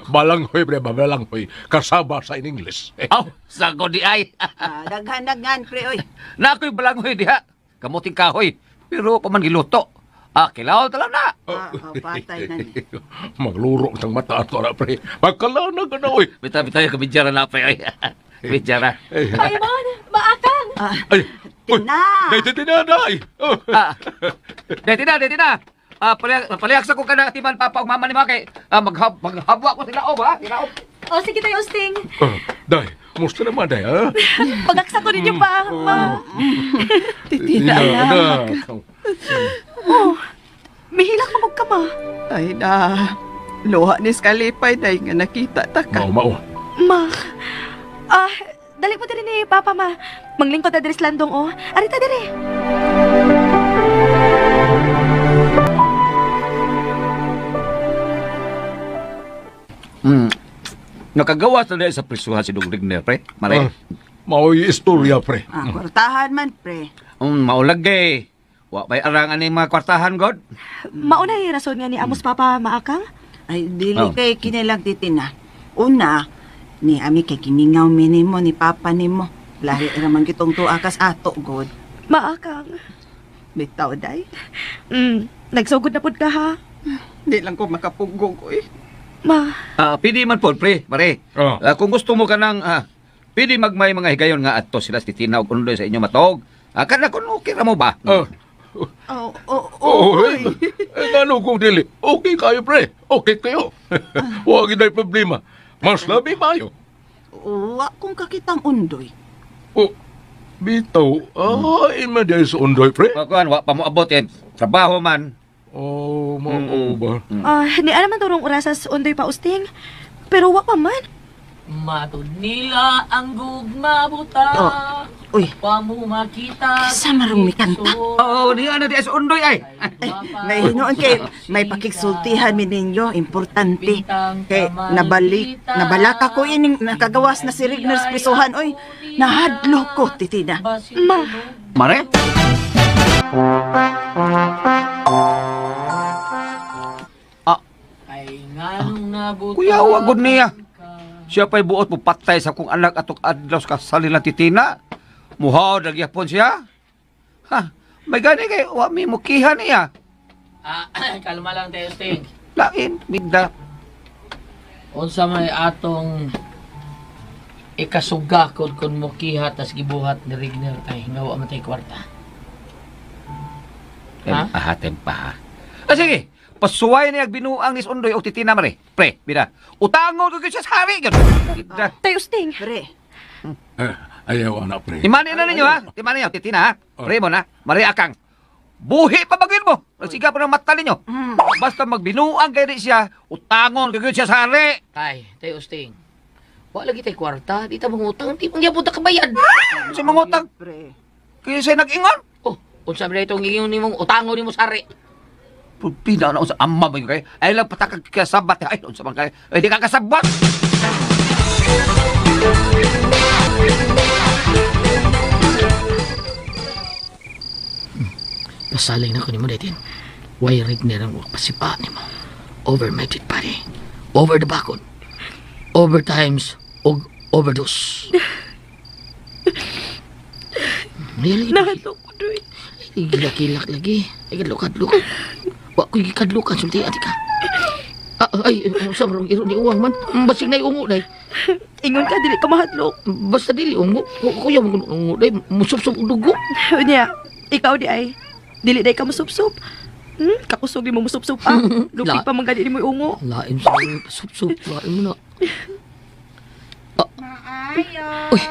Balanghoy, pre, balanghoy. Kasaba sa in English. Aw, sago di ay. Daghan-daghan, pre, oy. Na ako'y balanghoy diha. Kamuting kahoy. Pero pa man giluto. Ah, kilaw tala na. Patay na ni. Magluro tang mata ato na, pre. Magkalaw na ka na, oy. Bitaw, kabidyara na, pre, oy. Bidyara. Paimon, maakang. Ay, Tina. Day, Tina, day. Day, Tina, day, Tina. Palihak sa ko ka na timan papa ug mama ni mga kay maghabwa ko sila ha? Sila. O, sige tayo, Usting. Day, musta naman, day, ha? Pagaksa ko ninyo pa, ma. Titina, anak. Oh, mihilak mo ka, ma. Ay, na. Luha ni Skalipay, day, nga nakita ta ka. Mao, mao. Ma. Dali mo diri ni Papa, ma. Manglingkod na diri sa landong, oh. Arita diri. Nakagawa sa sa prisuhan si Dong Rigner, pre. Mare. Mao'y istorya, pre. Kwartahan man, pre. Maulagay. Wa pa'y arang ani mga kwartahan, God. Mauna yung rason nga ni Amos Papa maakang? Ay, dili kay kinilang titina. Una, ni ami kay kiningaw minimo ni Papa nimo. Lahi raman kitong tuakas ato, God. Maakang. Bitaw, day. Nagsugod na pud ka, ha? Di lang ko makapugog, oy. Ma. Pwede man po, pre, mare. Kung gusto mo ka ng, pwede magmay mga higayon nga adto sila si Tina og Undoy sa inyo matog. Kada kung okay ra mo ba? Ano kung dili? Okay kayo, pre. Okay kayo. Huwag ina'y problema. Mas labi mayo. Wa kong kakitang Undoy. Oh, bitaw. Ay, man sa Undoy, pre. Kuan, wa pa mo abot yan. Trabaho man. Oh, mao ba? Ni ana man turong orasas Undoy pa usting. Pero wa pa man. Matud nila ang gugma buta. Oh, uy. Wa mo makita. Kinsa marong mikanta? Oo, ni ana di sa Undoy ay. May hinuon kay may pakigsultihan mi ninyo, importante. Kay nabalaka ko ining nakagawas na si Rigner sa prisuhan oy. Nahadlok ko, Titina. Ma. Mare? Kuya, wagod niya. Siya pa'y buot mo patay sa kong anak atong adlaw sa kasal nila Titina. Muhaw, nagyapon siya. Ha? May gani kay wa mi mukihan niya. Kalma lang tayo, Sting. Lain, bigda. Unsa may atong ikasuga kun mukiha tas gibuhat ni Rigner tay nga wa man tay kwarta. Ha? Aha, tempa ha. Ah, sige. Pasuway niya binuang ni Undoy og Titina mare. Pre, bida. Utangon ko gyud siya sa hari gyud. Bida. Tayo, Sting. Pre. Ayaw anak pre. Timani na ninyo ha. Timani niyo Titina ha. Pre mo na. Mare akang. Buhi pa bagin mo. Siga pa ng mata ninyo. Basta magbinuang kay di siya, utangon ko gyud siya sa hari. Tay, tayo Sting. Wa lagi tay kwarta, di ta mangutang, di mangyapon ta kabayad. Sa mangutang? Pre. Kaya siya nag-ingon? Oh, unsa man itong ingon nimong utangon nimo sa hari? Pina na unsa amma ba yun kayo? Ay lang patakag kasabat. Ay, unsa man kayo? Ay, di ka kasabat! Pasaling na ko nimo datin. Why Rigner ang pasipa nimo? Over my dead body. Over the bakod. Over times og overdose. Really? Nahadlok ko, Doy. Gilak-gilak lagi. Ay, kadlok-kadlok. Wa ko'y gikadlokan, sulti, ati ka. Ay, sa marong iro ni uwang man. Basig na'y ungo, day. Ingon ka, dili ka mahadlok. Basta dili ungo. Kuya, ungo, day. Musupsup og dugo. Unya, ikaw di ay. Dili day ka musupsup. Kakusog di mo musupsup, ah. Lupig pa man gani ni mo'y ungo. Lain sa supsup. Lain mo na. Maayo. Uy.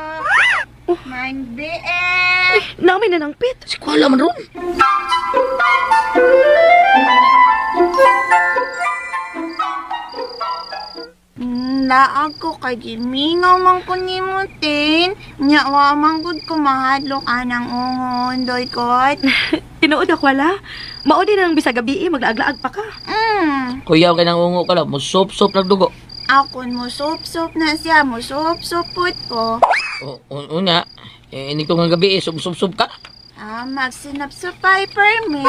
Mang BF. Namin na nangpit. Si Kuala man ron. Laag ko kay gimingaw man ko nimo tin. Nya wa man gud ko mahadlok anang ungon doy kot. Tinuod ako wala. Mao din ang bisag gabi maglaag-laag pa ka. Kuyaw kay nang ungo ka lang, musop-sop lang dugo. Akon mo sup-sup na siya, mo sup-sup put ko. Una, ini ko nga gabi, sup-sup-sup ka. Ah, magsinapsupay permi.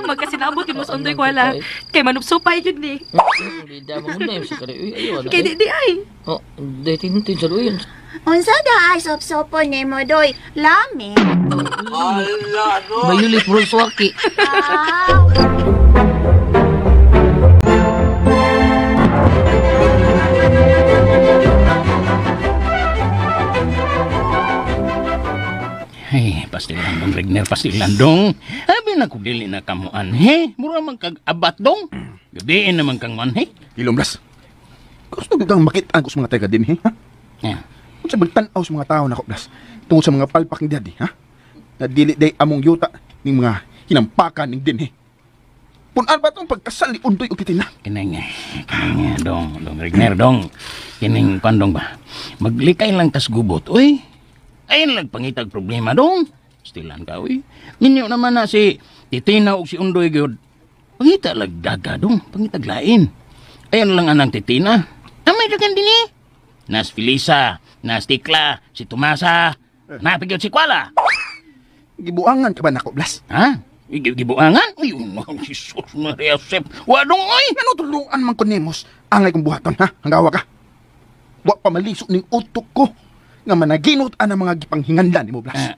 Magkasinabot mo sa undoy ko wala. Kay manupsupay yun ni. Bida mo na sa kare. Uy, ayaw na. Kay di ay. Oh, di tintin sa luyon. Unsa da ay sup-supon nimo doy? Lami. Ala, no. Bayulit bro suwaki. Ah. Hey, pastilan dong, Regner, pastilan dong. Abi na kung dili na kamuan, he? Mura man kag abat dong. Gabiin naman kang man, he? Ilong Blas, gusto ko kang makita ko sa mga taga din, he? Ha? Yeah. Kung sa magtanaw sa mga tao na ko, Blas, tungod sa mga palpak ni Daddy, ha? Na dili day among yuta ning mga hinampakan ning din, he? Punan ba itong pagkasal ni Undoy o Titina? Kining, dong, dong, Regner, dong. Kining pandong ba? Maglikay lang tas gubot, uy. Ayun lang pangitag problema dong. Stilan ka, uy. Ninyo naman na si Titina o si Undoy gyud. Pangita lag daga dong, pangitag lain. Ayun lang anang Titina. Amay dagan din eh. Nas Felisa, nas Tikla, si Tomasa, napigyod si Kuala. Gibuangan ka ba nako, Blas? Ha? Gibuangan? Uy, Jesus Maria Josep. Wa dong, uy! Ano tuluan man ko nemos? Angay kong buhaton, ha? Hanggawa ka. Wa pa malisok ning utok ko nga managinot ang mga gipanghinganlan nimo, Blas.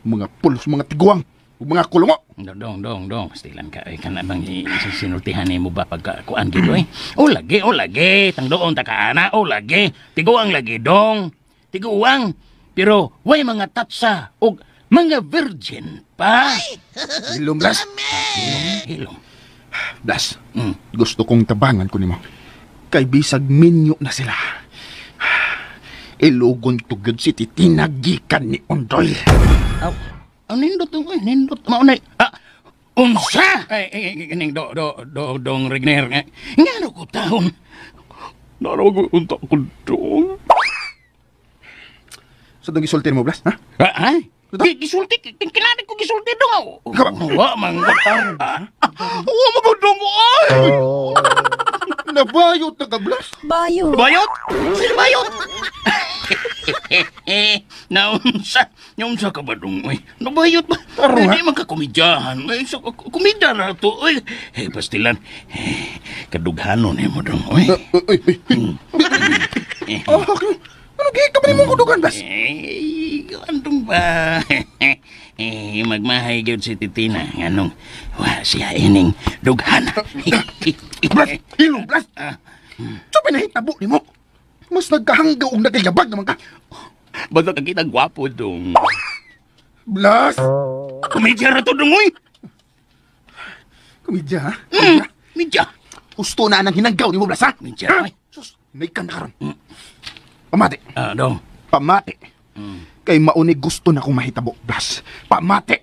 Mga pulos, mga tiguang, ug mga kulungo. Dong, dong, dong. Pastilan ka. Ay, kana bang sinultihan nimo ba pagka kuan gid, oy? O lagi, o lagi. Tangdoon ta ka ana, o lagi. Tiguang lagi, dong. Tiguang. Pero way mga tatsa og mga virgin pa. Hilom, Blas. Hilom. Blas, gusto kong tabangan ko nimo. Kay bisag minyo na sila. Ilugon tugod si Titina gikan ni Undoy. Aw, nindot ko, nindot. Maunay. Ah, unsa? Ay, kining do do do dong Regner. Ngano ko taon? Narago unta ko dong. Sa dong gisulti mo, Blas, ha? Ha? Gisulti, kinani ko gisulti dong. Wa man ko taon. Wa man ko dong ay. Nabayot na ka, Blas. Bayot. Bayot? Sino bayot? Naunsa, naunsa ka ba dong, oy? Nabayot ba? Hindi man ka komedyahan. Ay, so, komedya na to, oy. Hey, pastilan, kadughanon eh mo dong, oy. Oy, oy, oy. Oh, okay. Ano gihika pa nimo kudugan, Blas? Eh, andong ba? Eh, magmahay gyud si Titina nganong wa siya ining dughan. Blas, ilong Blas. So pinahitabo nimo. Mas nagkahanggaw og nagayabag naman ka. Basta ka kita gwapo dong. Blas. Komedya ra to dong oy. Komedya ha? Komedya. Gusto na nang hinanggaw nimo Blas ha? Komedya. Sus, naikan na karon. Pamati. Dong. Pamati. Kay mauni gusto na kong mahitabo, Blas. Pamati!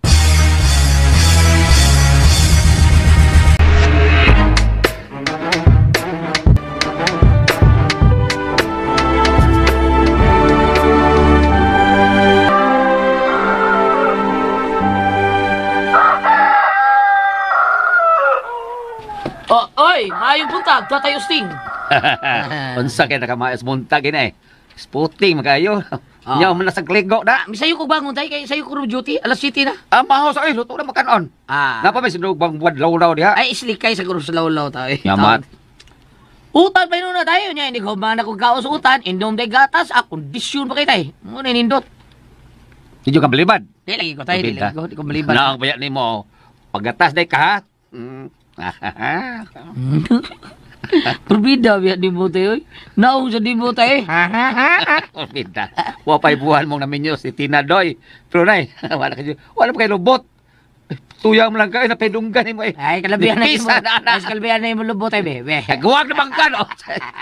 Oh, oy, maayong buntag, Tatay Usting. Unsa kay nakamaayos buntag ini eh. Sputing makayo. Nya man sa kligo na. Misayo ko bangon tay kay sayo ko duty alas 7 na. Ah, maho sa luto na makanon. Ah. Napa may sinog bang buwan lawlaw diha. Ay islikay sa guro sa lawlaw tayo. Yamat. Utan pa yun na tayo niya, hindi ko man ako kaos utan, indom day gatas, ah, kondisyon pa kay tay. Mo na nindot. Di ka balibad. Di lagi ko tay, di lagi ko, di ko balibad. Naang bayat nimo. Paggatas day ka ha. Perbida biya di mo tayo. Naong sa di mo tayo. Perbida. Wa pa'y buwan mong naminyo si Tina Doy. Pero nay, wala kayo. Wala pa kayo lubot. Tuyang mo lang kayo, napidunggan mo eh. Ay, kalabihan na mo. Ay, kalabihan na yung lubot ay, bebe. Guwag na bang ka, no?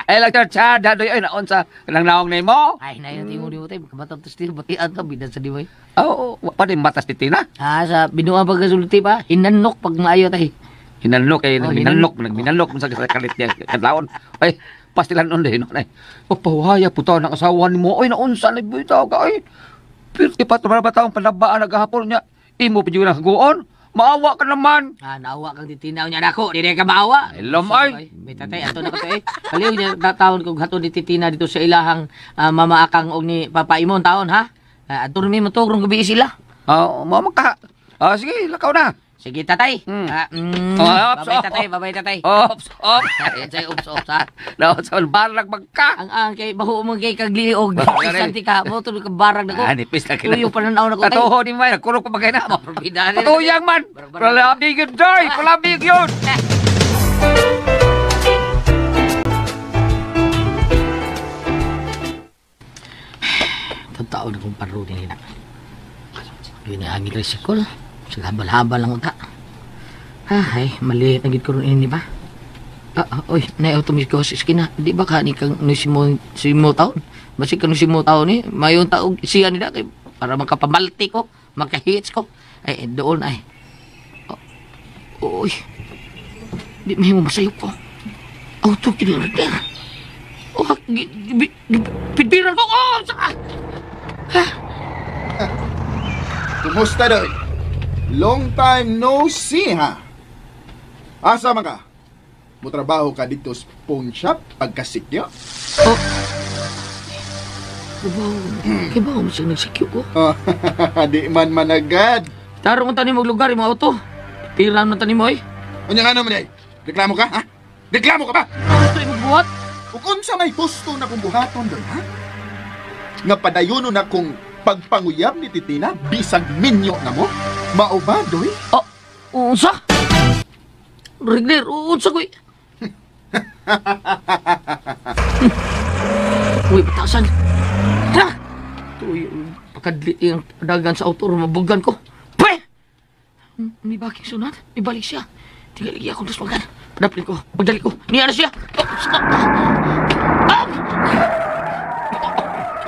Ay, lang tsada, Doy. Ay, naon sa kanang naong na mo. Ay, nayon tingo di mo tayo. Kamatang tas tiro, batian ka, bidan sa di mo eh. Oo, pa din matas ni Tina. Ah, sa binuang pagkasulti pa, hinanok pag maayo tayo. Hinanlok eh, nagminanlok, nagminanlok sa kalit niya, kadlawon. Ay, pastilan nun din, ay. Papawaya po tao ng asawa ni mo, ay, naunsa na bitaw ka, ay. Pirti pa, tumara ba taong panabaan naghahapon niya? Imo pa dyan ang maawa ka naman. Ah, naawa kang titinaw niya nako, di ka maawa. Hello, ay. May tatay, ato na ko to eh. Kaliw niya, taon kong hato ni titina dito sa ilahang mama akang og ni Papa Imon taon, ha? Ato rin mo to, kung gabi sila. Ah, mama ka. Ah, sige, lakaw na. Sige, tatay. Ops, babay, tatay, babay, tatay. Ops, ops. Ay, ops, ops, ha? Naon sa barag magka. Ang kay, baho mo kay kagliog. Isanti ka, mo, tuloy ka barag na ko. Ah, nipis na kina. Tuyo pananaw na ko, tay. Katuho ni May, nagkurog pa bagay na mo. Patuyang man. Palabig yun, Joy. Palabig yun. Totoo na kong paro din nila. Yun ang hangin resikol. Sa habal-habal lang uta. Ay, maliit na gid ko ron ini ba? Oy, na-automate ko sa iskina. Di ba ka ni kang nisimo taon? Basig ka nisimo taon ni, mayon taog siya nila kay para makapamalti ko, makahits ko. Ay, doon ay. Oh, oy. Di may mo masayop ko. Auto kinurder. Oh, pidpiran ko. Oh, saka. Ha? Kumusta doy? Long time no see, ha? Asa man ka? Mutrabaho ka dito sa pawn shop pagkasikyo? Oh. Trabaho. Kaya ba mo siyang nagsikyo ko? Di man managad. Tarong ang tanim mong lugar, yung mga auto. Pira man tanim mo, eh. Unya nga naman, eh. Reklamo ka, ha? Reklamo ka ba? Gusto imong buhat? Kung unsa may gusto na kong buhaton doon, ha? Nga padayono na kong pagpanguyab ni Titina, bisag minyo na mo? Mao ba, doy? Oh, unsa? Rigner, unsa ko'y... Uy, batasan. Ha? Tuy, pagkadlit yung dagan sa auto, mabugan ko. Pwe! May baking sunat, may balik siya. Tingaligi akong daswagan. Padapin ko, pagdali ko. Niya na siya! Oh, stop! Ah!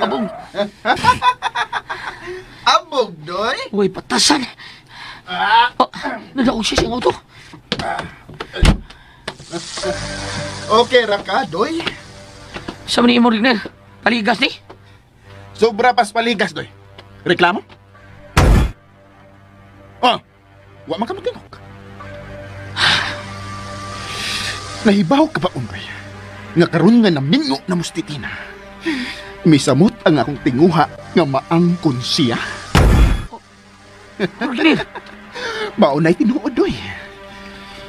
Abog! Abog, doy? Uy, batasan! Oh, nadaog siya siyang auto. Okay ra ka, doy? Sa man imo, Rigner? Paligas ni? Sobra pas paligas, doy. Reklamo? Oh, wa man ka matingog. Nahibaw ka ba, Undoy? Nga karon nga naminyo na mustitina. Misamot ang akong tinguha nga maangkon siya. Rigner! Mao na'y tinuod, doy.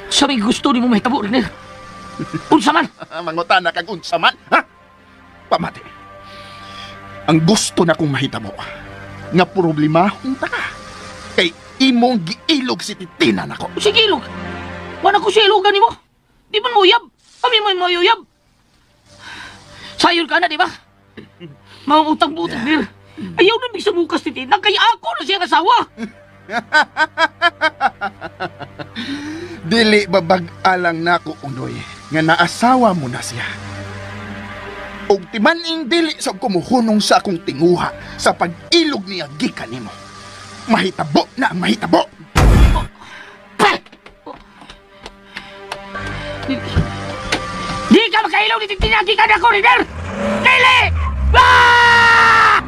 Sa may gusto ni mo mahitabo, Rigner. Unsa man? Mangutana kag unsa man, ha? Pamati. Ang gusto na kong mahitabo, nga problemahong ta ka, kay imong giilog si Titina nako. Sige, ilog. Wala ko siya ilogan nimo. Di man mo uyab. Kami mo mayuyab. Sayon ka na, di ba? Mga utang-butang, Nir. Ayaw na mig sumukas ni Tina, kaya ako na siya asawa. Dili babag-alang nako, Undoy, nga naasawa mo na siya. Og timan-ing dili sa kumuhunong sa akong tinguha sa pag-ilog niya gikan nimo. Mahitabo na ang mahitabo. Di ka makailog ni Titina gikan ako, River! Dili! Ah!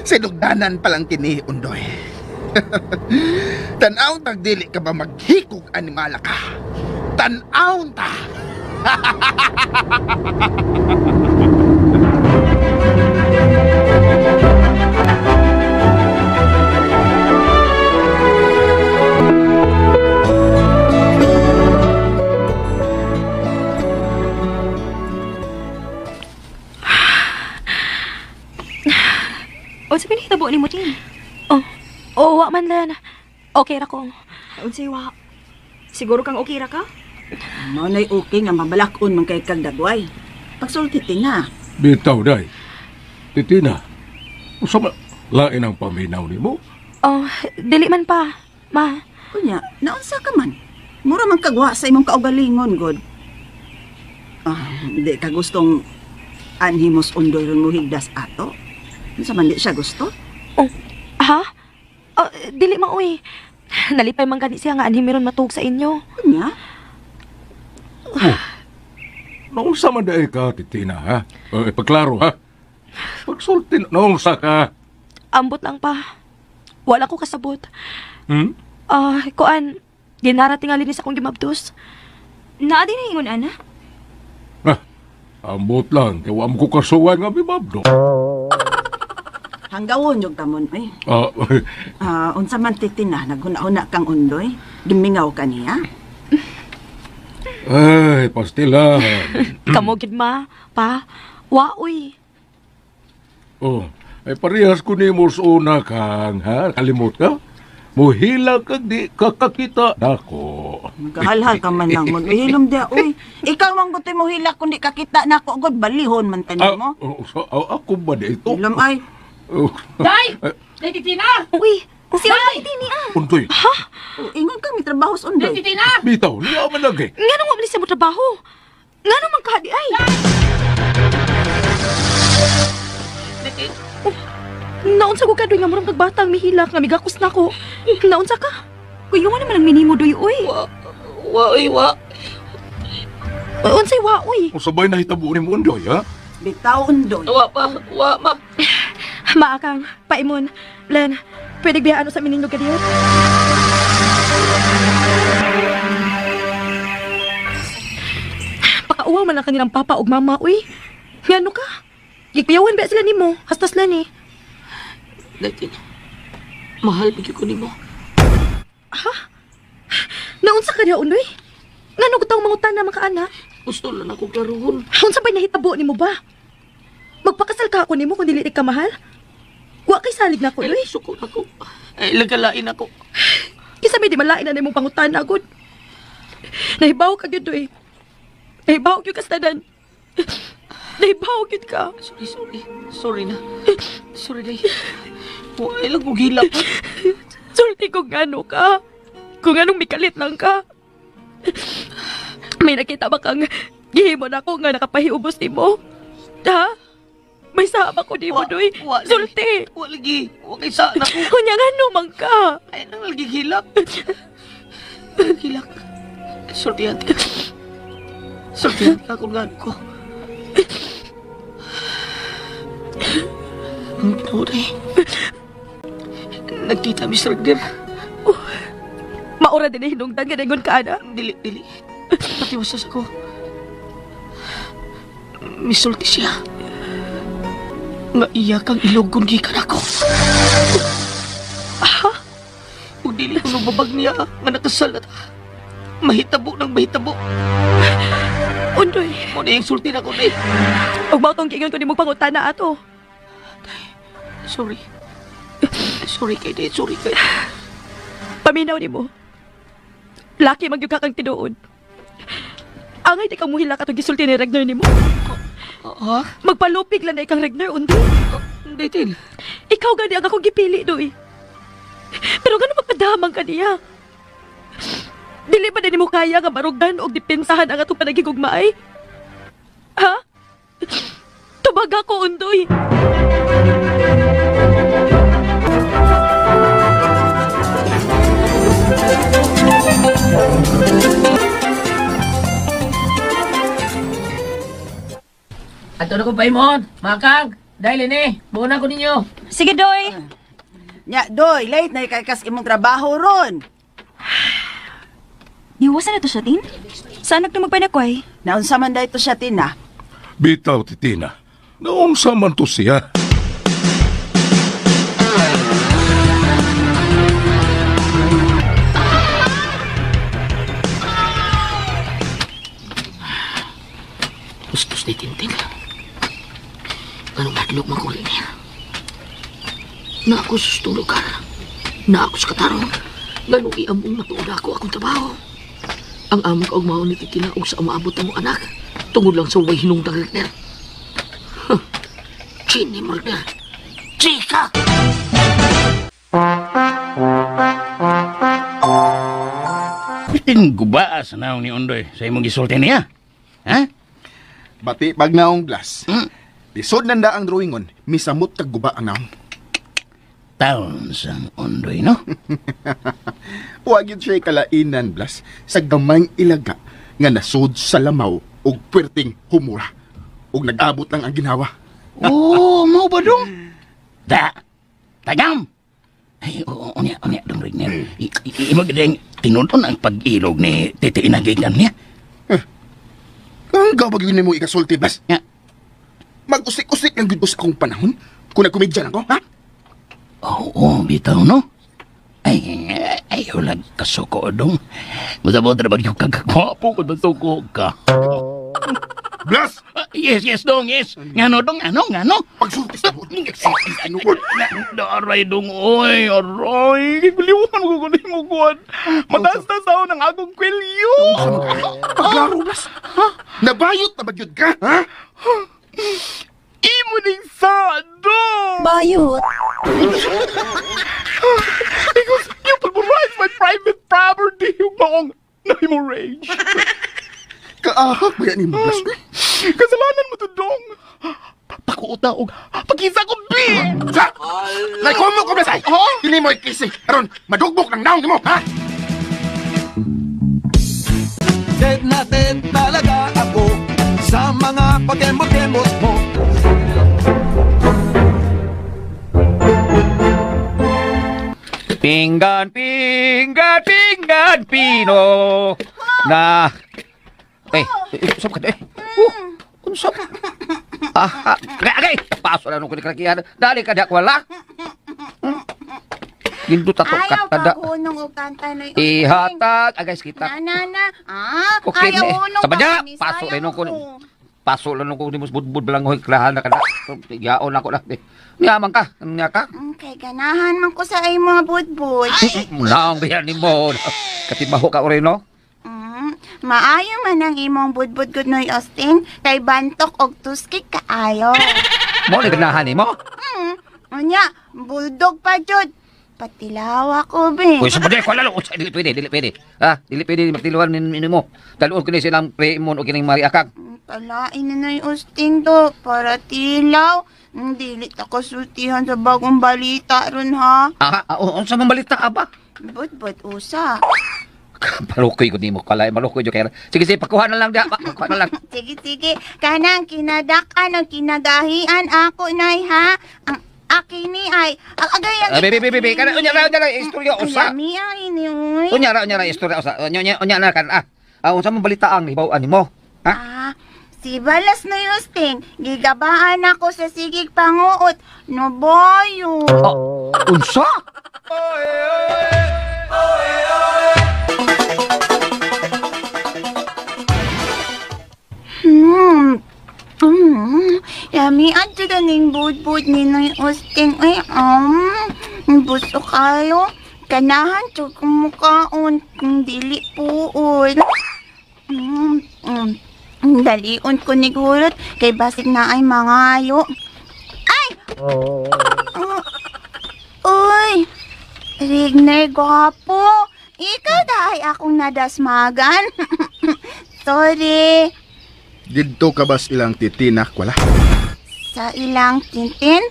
Sinugdanan palang kini, Undoy. Tan-aw tagdili ka ba maghikog animala ka? Tan-aw ta! Unsa man hitabo nimo, Tin? Oh, wa man lan. Okay ra ko. Unsay wa? Siguro kang okay ra ka? Mao na'y okay nga mabalak-on man kay kag dagway. Pagsulti Tina. Bitaw, day. Titina, usa man lain ang paminaw nimo? Oh, dili man pa, ma. Unya, naunsa ka man? Mura man kagwa sa imong kaugalingon, god. Ah, di ka gustong anhimos Undoy ron mo higdas ato? Unsa man di siya gusto? Oh, ha? Oh, dili man uy. Nalipay man gani siya nga anhi meron matuog sa inyo. Unya? Oh, naunsa man dae ka, Titina, ha? Ipagklaro, ha? Pagsulti, naunsa ka? Ambot lang pa. Wala ko kasabot. Hmm? Kuan, dinarating nga linis akong gimabdos. Naa din ingon, ana? Ah, ambot lang, kay wa mo ko kasuwan nga mimabdo. Hanggawon yung kamon, eh. Ah, Unsa man Titina, naghuna-huna kang Undoy, gimingaw ka niya. Ay, pastilan. Kamo gid ma, pa. Wa uy. Oh, ay parehas ko nimo sa una kang, ha? Kalimot ka? Muhila kag di kakakita nako. Magkahalhal ka man lang mon. Hilom dia, uy. Ikaw man gutoy mo hilak kundi kakita nako god balihon man tanin mo. Ako ba dito? Hilom ay. Oh. Day! Day, Titina! Uy, si Undoy tini ah. Undoy. Ha? Ingon kami trabaho sa Undoy. Day, Titina! Bitaw, niya man lagi. Nganong wa man siya mo trabaho? Nganong man kahadi ay? Naunsa ko ka doy nga murang kagbatang mihilak nga migakos nako. Naunsa ka? Kuya wa naman ang minimo doy uy. Wa uy, wa. Unsay wa uy? Unsa bay nahitabo nimo Undoy, ha? Bitaw Undoy. Wa pa, wa ma. Maakang, paimon. Len, pwede biyaan sa mininyo kadiyot? Pakauwaw man ang kanilang papa ug mama uy. Ngano ka? Gigpayawan ba sila nimo? Hastas lan eh. Day, mahal bigyo ko nimo. Ha? Naunsa ka niya, Undoy? Ngano ko taong mangutan na makaanak? Gusto lang ako klaruhon. Unsa ba'y nahitabo nimo ba? Magpakasal ka ako nimo kung dili ka mahal? Wa kay salig na ko, Uy. Suko na ko. Ay, lagalain ako. Kisa may di malain na nimong pangutan agod. Nahibaw ka gyud, Uy. Nahibaw gyud ka sa tanan. Nahibaw gyud ka. Sorry, sorry. Sorry na. Sorry, day. Wa lang kong hilak. Sulti kung ano ka. Kung anong mikalit lang ka. May nakita ba kang gihimo na ako nga nakapahiubos nimo? Ha? May sama ko nimo, Doy. Sulti. Wa lagi. Wa kay sa na ko. Kunya nga no man ka. Ay nang lagi hilak. Hilak. Sultihan ka. Sultihan ka kung gaano ko. Ang tunay. Nagkita, Mr. Grim. Oh, maura din hinungdan nga ningon ka, ana. Dili, dili. Patiwasas ako. Misulti siya. Nga iya kang ilogon gikan ako. Ha? Ug dili ko nubabag niya nga nakasal at mahitabo ng mahitabo. Undoy. Mo na yung sulti na ko, day. Ug mao tong giingon ko nimo pangutana ato. Sorry. Sorry kay day, sorry kay. Paminaw nimo. Laki man gyud ka kang tinuod. Angay di kang muhila katong gisulti ni Regner nimo. Ha? Magpalupig lang na ikang Regner, Undoy. Hindi, Tin. Ikaw gani ang akong gipili, doy. Pero gano'n magpadamang ka niya? Dili ba din mo kaya nga barugan o depensahan ang atong panagigugmaay? Ha? Tubag ako, Undoy. Ato na ko paimon, makang. Dahil ini, buo na ko ninyo. Sige, Doy. Nya, Doy, late na ikay kas imong trabaho ron. Niwasan na to siya, Tin? Saan nagto magpanakway? Naunsa man dahil to siya, Tin, ha? Bitaw, Titina. Naunsa man to siya. Gustos ni Tintin. Ganong hadlok man ko rin niya. Na ako sa sustong lugar. Na ako sa katarong. Ganong iamong matuod ako akong trabaho. Ang among kaugmaon ni Titina og sa umaabot ang anak. Tungod lang sa way hinungdang Regner. Huh. Chini mo, Regner. Chika! Pitin gubaa sa naong ni Undoy sa imong gisulti niya. Ha? Bati pag naong Blas. Lisod nanda ang drawingon, misamot kag guba ang naong. Taon sang Undoy, no? Wa gyud siya kalainan, Blas, sa gamayng ilaga nga nasod sa lamaw og puwerteng humura. Og nag-abot lang ang ginawa. Oh, mao ba dong? Da, tagam! Ay, oo, unya, unya, dong Regner. Imo gid tinudon ang pag-ilog ni Titi Inagigan niya. Ang gawag yun mo ikasulti, Blas. Ya. Mag-usik-usik lang gyud ko sa akong panahon kung nagkomedya lang ko, ha? Oo, bitaw, no? Ay, ay, wala kasuko, dong. Masabot na ba yung kagkakwapo kung masuko ka? Blas! Yes, yes, dong, yes. Ngano, dong, ano, ngano? Pagsulti sa Aray, dong, oy, aray. Giguliwan ko kung mo kuwan. Mataas-taas ng akong kwelyo. Paglaro, Blas. Nabayot na bagyod ka, ha? Imo ning sa, dong! Bayot. Because you pulverize my private property yung maong nahimo-rage. Kaahak ba yan ni Blas? Kasalanan mo to, dong. Pakuot na og pagkisa ko, B! Sa! Naikomo ko, Blas, ay! Dili mo ikisi. Aron, madugbok ng naong nimo, ha? Dead na dead talaga ako sa mga pakembot-kembot mo. Pinggan, pinggan, pinggan, pino. Na. Eh, usap ka, eh. Usap. Ah, agay, paso na nung kunikrakihan. Dali ka di ako wala. Gindot ato Ayaw katada. paghunong og kanta na Ihatag, agay kita. Na na na. Ah, Okay, ayaw eh. hunong Sama niya, pa, ni paso sayang rin nung kun. ako. Paso lang nung kun budbud lang hoy klahan na kada. Yaon ako na. Niyaman ka, niya ka. Okay, ganahan man ko sa imo budbud. Naong biyan nimo. Katibaho ka ori no. Maayo man ang imong budbud gud Noy Austin kay bantok og tuskik kaayo. Mo ni ganahan nimo. Unya, bulldog pa jud. Patilawa ko be. Uy, sabade ko lalo usa dili pwede, dili pwede. Ah, dili pwede magtiluan nimo. Daluon ko ni silang pre-imon o kining Maria Kag. Kalain na Noy Austin do para tilaw. Dili ta ko sultihan sa bagong balita ron ha. Ah, unsa man balita aba? Budbud usa. Malukoy ko nimo kalay, malukoy jud kay. Sige, sige, pakuha na lang diha, pakuha na lang. Sige, sige. Kanang kinadakan ang kinagahian ako, Nay, ha? Ang akin ni ay... Ang agay ang... Ah, be, be, be, be, kana unya ra, unya ra istorya usa. Yami ay ni, uy. Unya ra, unya ra istorya usa. Unya, unya, unya na kan ah. Ah, unsa man balita ang hibaw-an nimo? Ha? Ah, Si Balas no Yusting, gigabaan ako sa sigig panguot. No boyo. Oh, unsa? Yami adto ning budbud ni Noy Austin. Ay, buso kayo. Kanahan to kumukaon kung dili puol. Dalion ko ni gulot kay basig na ay mangayo. Ay! Uy! Rigner, gwapo. Ikaw dahay akong nadasmagan. Sorry. Didto ka bas ilang titinak, wala? Sa ilang tintin?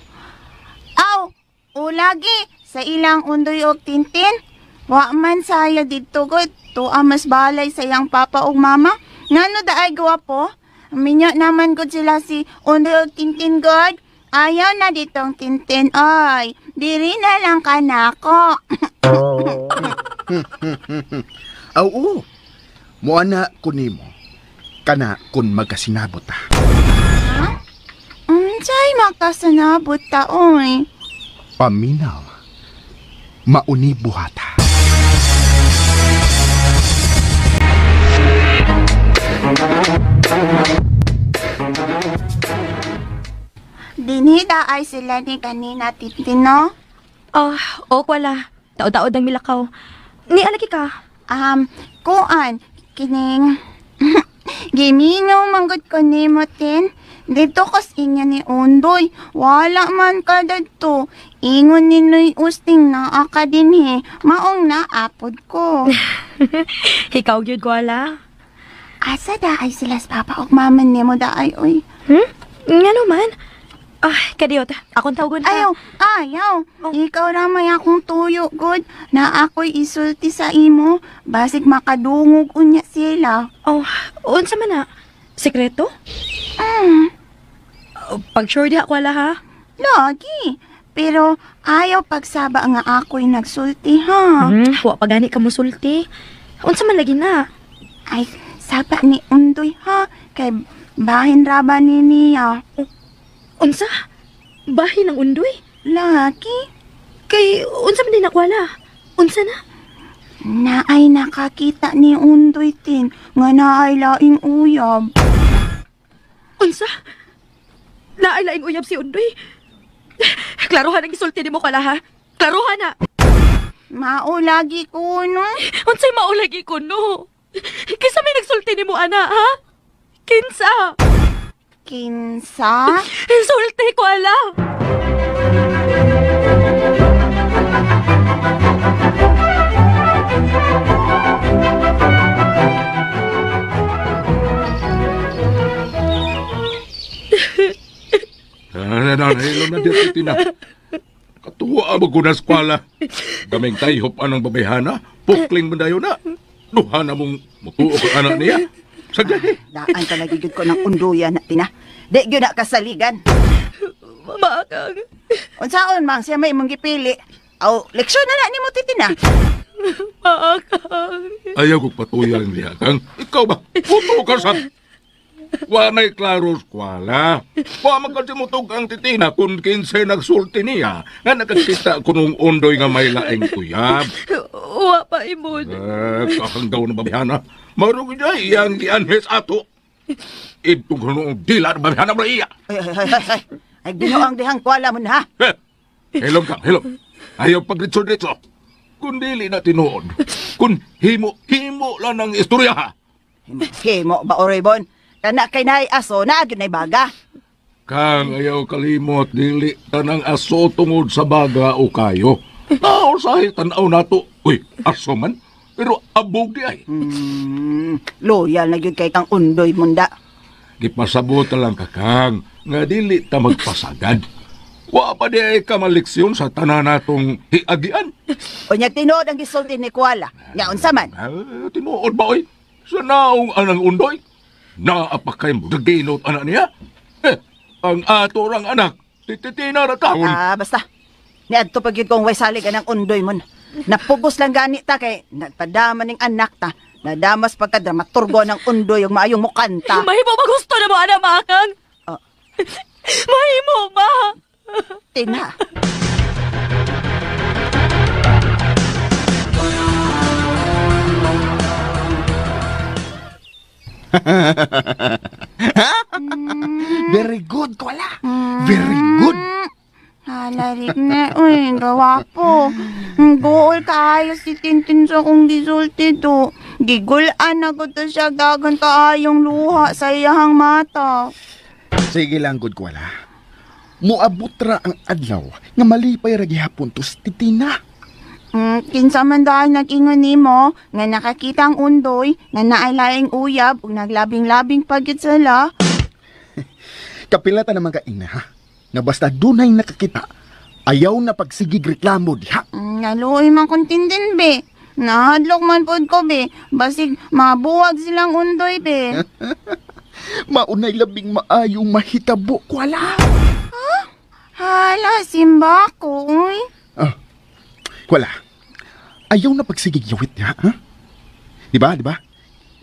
Aw, ulagi, sa ilang undoy og tintin. Wa man saya didto god, tuwa mas balay sa iyang papa og mama. Ngano daay gwapo? Minyo naman god sila si undoy og tintin god. Ayaw na ditong tintin, oy. Diri na lang ka nako. Aw, oo. Muana ko nimo. Kana kun magkasinabot ta. Ha? Unsay magkasinabot ta, oy? Paminaw. Mauni buhata. Dinhi ay sila ni kanina, Tintino? Oh, ok wala. Taod-taod ang milakaw. Ni alagi ka? Kuan, kining... Gimingaw manggod ko nimo, Tin. Dito kas inya ni Undoy. Wala man ka dadto. Ingon ni Noy Usting naa ka dinhi. Maong naapod ko. Ikaw gyud ko ala. Asa da ay sila sa papa og mama nimo da ay oy. Ngano man? Ah, kadiyot. Akong tawagon ha. Ayaw, ayaw. Oh. Ikaw ra may akong tuyo, god. Na ako'y isulti sa imo. Basig makadungog unya sila. Oh, unsa man na? Sekreto? Pag sure diha ko ala ha? Lagi. Pero ayaw pagsaba nga ako'y nagsulti ha. Wa pa gani ka mosulti. Unsa man lagi na? Ay, saba ni Undoy ha. Kay bahin ra ba ni niya? Unsa? Bahin ang Undoy? Lagi. Kay unsa man din nakwala? Unsa na? Naay nakakita ni Undoy tin nga naay laing uyab. Unsa? Naay laing uyab si Undoy? Klarohan ang gisulti nimo kala ha. Klarohan na. Mao lagi ko no. Unsay mao lagi ko no? Kinsa may nagsulti nimo ana ha? Kinsa? Kinsa? Sulti ko ala. Nahilo na dito, Tina. Katuwa mo ko na eskwala. Daming tayhop anang babayhana. Pukling mo dayo na. Duha na mong mutuo ko anak niya. Saglahi. Daan talaga gyud ko ng unduyan na, Tina. Di gyud na kasaligan. Mama, kang. Unsaon mang siya may imong gipili. Aw, leksyon na na nimo, Titina. Maakang. Ayaw kong patuyan niya, kang. Ikaw ba? Puto ka sa... Wa may klaro eskwala. Wa man kasi mutog ang Titina kung kinsay nagsulti niya nga nakakita ko nung Undoy nga may laing tuyab. Wa pa imod. Kakanggaw na babihana. Marug niya iyang gianhes ato. Itong noong dila na babihana mo iya. Ay, ay, ay, ay, ay. Ay, binuang dihang kuwala mo na, ha? Eh, hilom ka, hilom. Ayaw pagritso-ritso. Kung dili na tinuod. Kung himo lang ang istorya, ha? Himo ba, Orebon? Kana kay naay aso, naagyo na'y baga. Kang ayaw kalimot, dili tanang aso tungod sa baga o kayo. Tao sahi tanaw nato. Uy, aso man, pero abog di ay. Loyal na gyud kay kang Undoy munda. Gipasabot lang ka, Kang, nga dili ta magpasagad. Wa pa di ay ka maleksyon sa tanan natong hiagian. Unya tinuod ang gisulti ni Kuala. Nga unsa man? Tinuod ba oy? Sa naong anang Undoy? Naa pa kay mudaginot anak niya? Eh, ang ato rang anak, tititina ra taon. Ah, basta. Niadto pa gyud kong way salig anang Undoy mon. Napugos lang gani ta kay nagpadama ning anak ta. Nadamas pagka dramaturgo ng undoy ug maayong mukanta. Mahimo ba gusto na mo, ana, maakang? Mahimo ba? Tina. Very good, Kuala. Very good. Hala, Rigner. Uy, gawapo. Gool kaayo si Tintin sa kong gisulti to. Gigulan na ko to siya dagan kaayong luha sa iyahang mata. Sige lang, good Kuala. Muabot ra ang adlaw nga malipay ra gihapon to si Titina. Kinsa man dahil nag-ingon nimo nga nakakita ang undoy nga naay laing uyab ug naglabing-labing pagyud sila. Kapilata naman ka ina, ha? Nga basta dunay nakakita, ayaw na pagsigig reklamo diha. Naluoy man kong Tintin be. Nahadlok man pod ko be. Basig mabuwag silang undoy be. Maunay labing maayong mahitabo, Kuala. Ha? Hala, simba ko, uy. Ah, Kuala, ayaw na pagsigig yawit niya, ha? Diba, diba?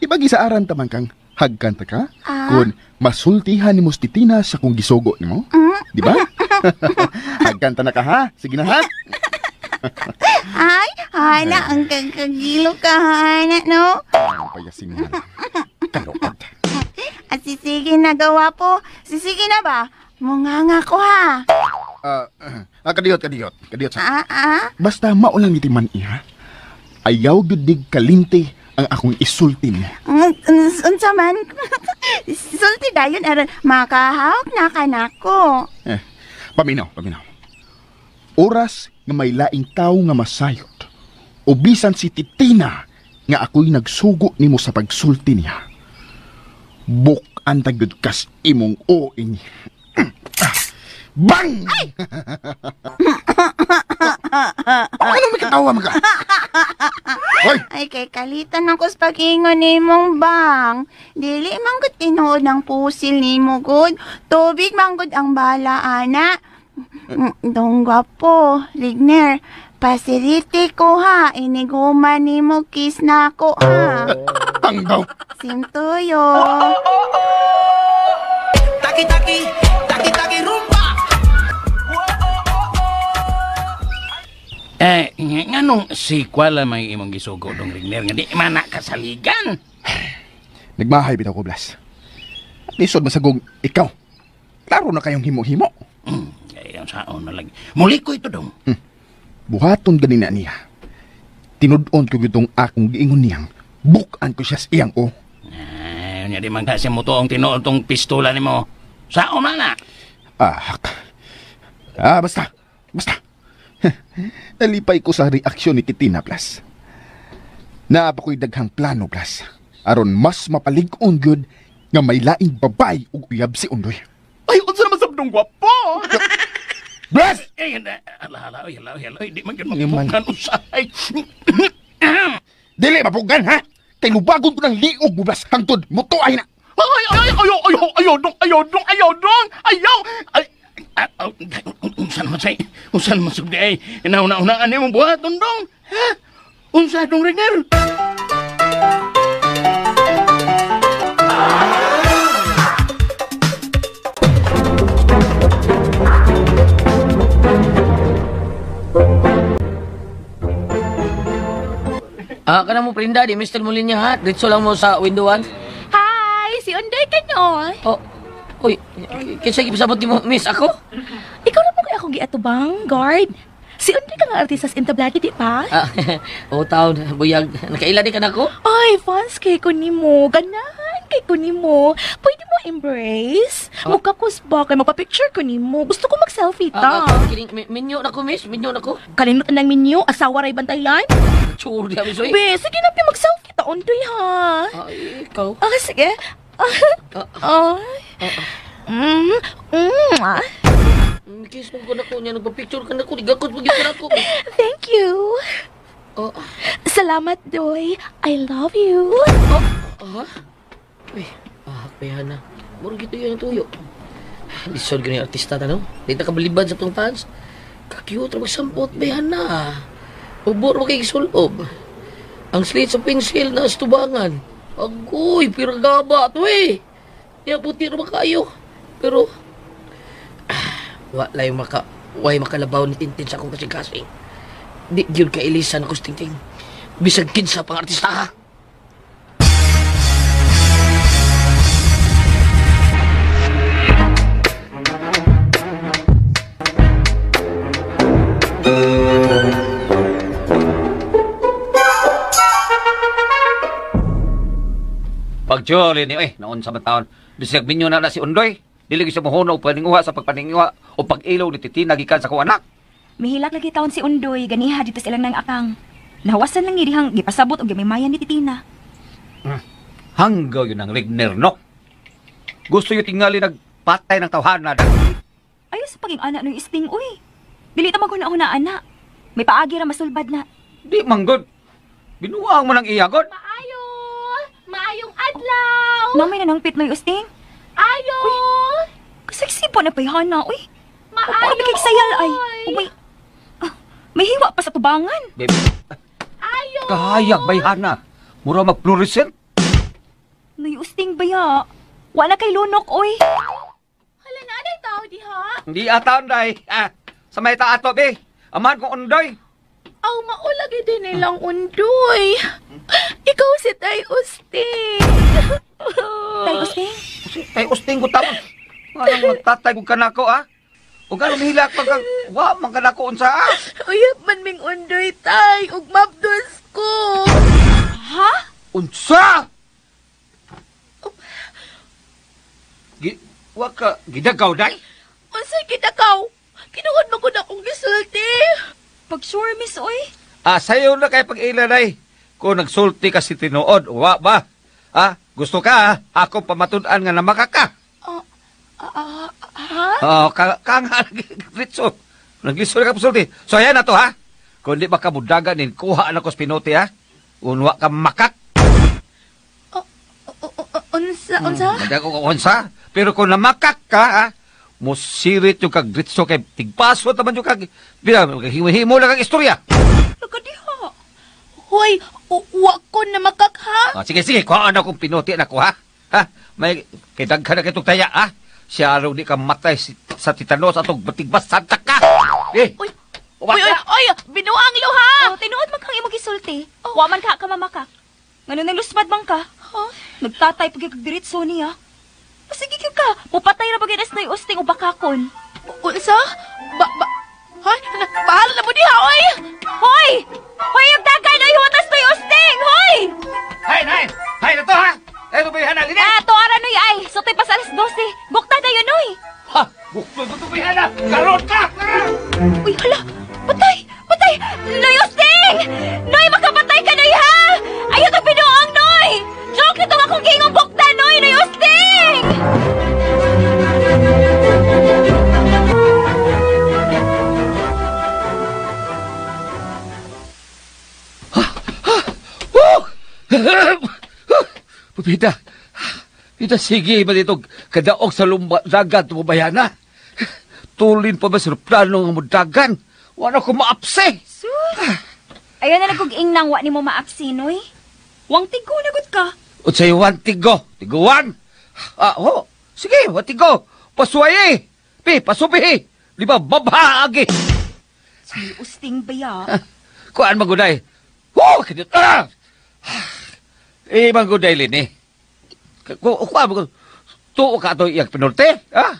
Diba gisaaran taman kang hagkanta ka? Ah? Kung masultihan ni mo si Titina sa kung gisugo ni mo? Diba? Hagkanta na ka, ha? Sige na, ha? Ay, hala, ang kagkagilo ka, hana, no? Ang payasin nga. Kalokad. At sisige na gawa po. Sisige na ba? Munganga ko, ha? Kadiyot, kadiyot. Kadiyot sa... Ah, ah? Basta maulang nitiman iha. Ayaw gyud kalimti ang akong isulti niya. Unsa man? Sulti dayon aron makahawk na kanako. Eh, paminaw, paminaw. Oras nga may laing tao nga masayot. O bisan si Titina nga ako'y nagsugo nimo sa pagsulti niya. Buk-an ta gyud kas imong oing. Bang! Ay! Ano may katawa mga? Hoy! Ay, kay kalitan ako sa pag-ingon nimong bang. Dili man gud tinuod ang pusil nimo gud. Tubig man gud ang bala, ana. Dong gwapo, Ligner. Pasiriti ko ha, iniguman nimo kiss na ako ha. Hanggaw. Simtuyo. Taki taki, taki taki rumba. Eh, nganong si Kuala may imong gisugo dong Rigner nga di man na kasaligan? Nagmahay bitaw ko, Blas. Lisod masagong ikaw. Klaro na kayong himo-himo. Ay, ang saon na lagi. Muli ko ito dong. Buhaton ganina niya. Tinud-on ko gitong akong giingon niyang bukan ko siya sa iyang o. Ay, nya di man kasi mo toong tinuod tong pistola nimo. Saon na na. Ah, ah, basta. Basta. Nalipay ko sa reaksyon ni Titina, Blas. Naa pa ko'y daghang plano, Blas. Aron mas mapalig-on gyud nga may laing babay ug uyab si Undoy. Ay, unsa naman sabdong gwapo? Blas! Ay, ala, ala, ay, ala, ay, ala, di man gyud Ni man. mapugan usahay. Dili mapugan, ha? Kay lubagon ko ng liog mo, Blas. Hangtod, muto ay na. Ay, ay, ay, ayaw, ayaw, ayaw, dong, ayaw, dong, ayaw, dong, ayaw. Ay, unsa naman say, unsa naman sugdi ay, nauna-unaan nimong buhaton dong, ha? Unsa dong, Rigner? Ah, kana mo prinda di Mr. Molinya ha. Diretso lang mo sa window 1. Hi! Si Unday ka no? Oh. Uy, kinsa gipasabot nimo miss ako? Ikaw na po kay akong giatubang, guard. Si Unday ka nga artista sa entablado, di pa? Ah, oh, taon, buyag. Nakaila di ka nako? Ay, fans kay ko nimo. Ganahan kay ko nimo. Pwede mo embrace? Oh. Mukakus ba kay magpa-picture ko nimo? Gusto ko mag-selfie ta. Ah, kining minyo na ko miss, minyo na ko. Kalinot na ng minyo, asawa ray bantayan. Sure di miss oy. Be, sige na, mag-selfie ta, Unday ha. Ay, ikaw. Ah, sige. Ah, ay. Mm, mm, ah. Kiss mo ko na ko niya, nagpa-picture ka na ko, digakot mo gyud ko. Thank you. Oh. Salamat, Doy. I love you. Oh, ah. Uy, ah, kaya na. Murag ito yung tuyo. Lisod gani artista ta, no? Di ta kabalibad sa tong fans. Ka-cute, ra magsampot, bayhan na. Ubo, ra kay gisulob. Ang slate sa pencil na astubangan. Agoy, piragaba to eh. Niya puti ra kayo. Pero walay maka way makalabaw ni Tintin sa akong kasing-kasing. Di gyud ka ilisan ako sa Tintin. Bisag kinsa pang artista ha. Pagtsuli ni, eh, naon sa taon. Bisag minyo na na si Undoy. Dili gyud siya mohuno og paninguha sa pagpaninguha o pag-ilog ni Titina gikan sa akong anak. Mihilak lagi taon si Undoy, ganiha dito silang nang akang. Nahawasan lang dihang gipasabot og gimimayan ni Titina. Hanggaw yun ang Regner, no? Gusto yung tingali nagpatay ng tawhana. Ayaw sa paging anak nung isting, uy. Dili ta maghuna-huna, anak. May paagi ra masulbad na. Di manggod. Binuang mo ng iyagod. Maayo! Maayong adlaw! Namay na nang pitnoy usting. Ayo! Kasexy po na payhana, uy. Maayo! Maayo! Kay ay. Uy, may hiwa pa sa tubangan. Baby. Ayo! Kahayag, bayhana. Mura mag-fluorescent. Noy usting baya. Wala kay lunok, oy. Hala na, anay tao diha? Hindi ata, Unday. Ah, sa may taato, be. Amahan kong Undoy. Aw, maulagi din nilang Undoy. Ikaw si Tay Usting. Tay Usting? Tay Usting ko tama. Anong magtatay kong kanako, ah? O gano'ng hilak pag wa man kanako unsa, ah? Uyap man ming Undoy, Tay. Ug mabdos ko. Ha? Unsa? Wa ka gidagaw, day? Unsa gidagaw? Kinuod mo ko na akong gisulti. Pag sure, miss, oy. Ah, sayo na kay pag-ila, day. Kung nagsulti ka si tinuod, wa ba? Ah, gusto ka, ah? Ako pamatud-an nga namakaka. Ha? Oo, kang nagritso. Naglisod ka pasulti. So, ayan na to, ha? Kung di ba kabudagan, kuha na ko sa pinote, ha? Unwa ka makak. Unsa? Unsa? Hindi ko unsa. Pero kung namakak ka, ha? Musirit yung kagritso kay tigpaso naman yung kag... Himo-himo lang ang istorya. Nagadiha. Hoy, wa ko na makak, ha? Ah, sige, sige. Kuhaan na kong pinuti na ko, ha? Ha? May kay daghan na kitong taya, ha? Siya araw di ka matay sa titanos atong batigbas santa ka! Eh! Uy! Uy, uy, uy! Binuang luha! Oh, tinuod man kang imong gisulti. Oh. Wa man ka kamamakak. Ngano nang lusmad man ka? Huh? Nagtatay pag kagdiritso niya. O sige gyud ka, mupatay ra bagay na usting o bakakon. Unsa? Ba ba Hoy, bahala na mo diha, oy! Hoy! Hoy, ang dagan oy, huwatas noy usting! Hoy! Hay, hay! Hay na to, ha? Ay, ito ba yung hana? Ah, tuara noy ay! Sutay pa sa alas 12. Bukta na yun, oy! Ha! Bukta ito ba yung hana? Karoon ka! Uy, hala! Patay! Patay! Noy usting! Noy, makapatay ka, noy, ha! Ayaw ito binuang, noy! Joke nito akong gingong bukta, noy! Noy usting! Pupita, pita sige ba dito kadaog sa lumba dagat mo bayana? Tulin pa ba sa plano nga mo dagan? Wala ko maapse. Sus! Ayaw na nagkug-ing nang wa ni mo maapse, noy. Wang tigo na gud ka. Unsay wan tigo? Tiguan? Ah, ho. Sige, wa tigo. Pasuwaye. Pi, pasubi. Di ba babha agi. Si usting baya. Kuan maguday. Ho, kinit. Ah! Eh, maguday lini. Kuan maguday. Tuo ka ato iyag pinorte, ha?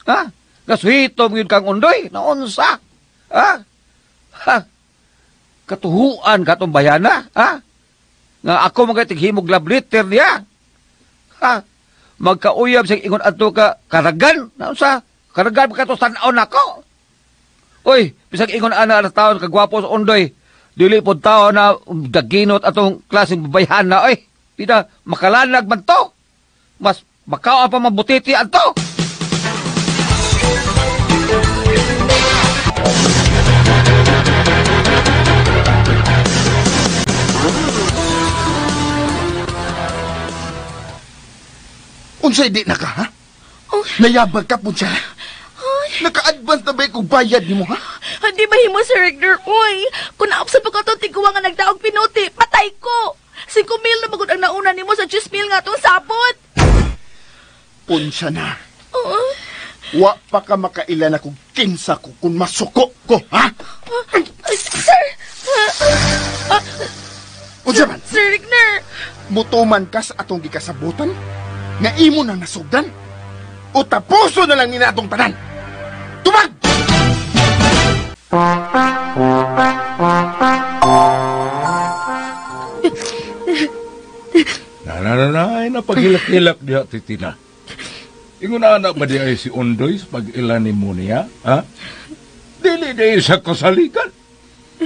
Ha? Kasuhito mo yun kang undoy, naunsa. Ha? Ha? Katuhuan ka itong bayana, ha? Nga ako mga tighimog love letter niya. Ha? Magkauyab sa ingon ato ka karagan, naunsa? Karagan ka ito tanaw nako. Uy, bisag ingon ana alas taon kagwapo sa undoy. Dili po tao na daginot atong klaseng babayhan na, oy. Pida, makalanag man to. Mas makawa pa mabutiti anto. Unsay di na ka, ha? Oh. Nayabag ka po siya. Ay, Naka-advance na ba kong bayad nimo, ha? Hindi mahimo, Sir Regner, uy. Kung naapsan pa ka itong tiguang nga nagdaog pinuti, patay ko. 5,000 na magod ang nauna nimo sa 10,000 nga itong sapot. Punsya na. Oo. Wa pa ka makailan akong kinsa ko kung masuko ko, ha? Sir! Unsa man? Sir Regner! Mutuman ka sa atong gikasabutan? Nga imo nang nasugdan? O tapuso na lang ni natong tanan? Tubag! Na, napaghilak-hilak diha, Titina. Ingon na anak ba di ay si Ondoy sa pag-ilan ni mo niya, ha? Dili di sa kasalikan.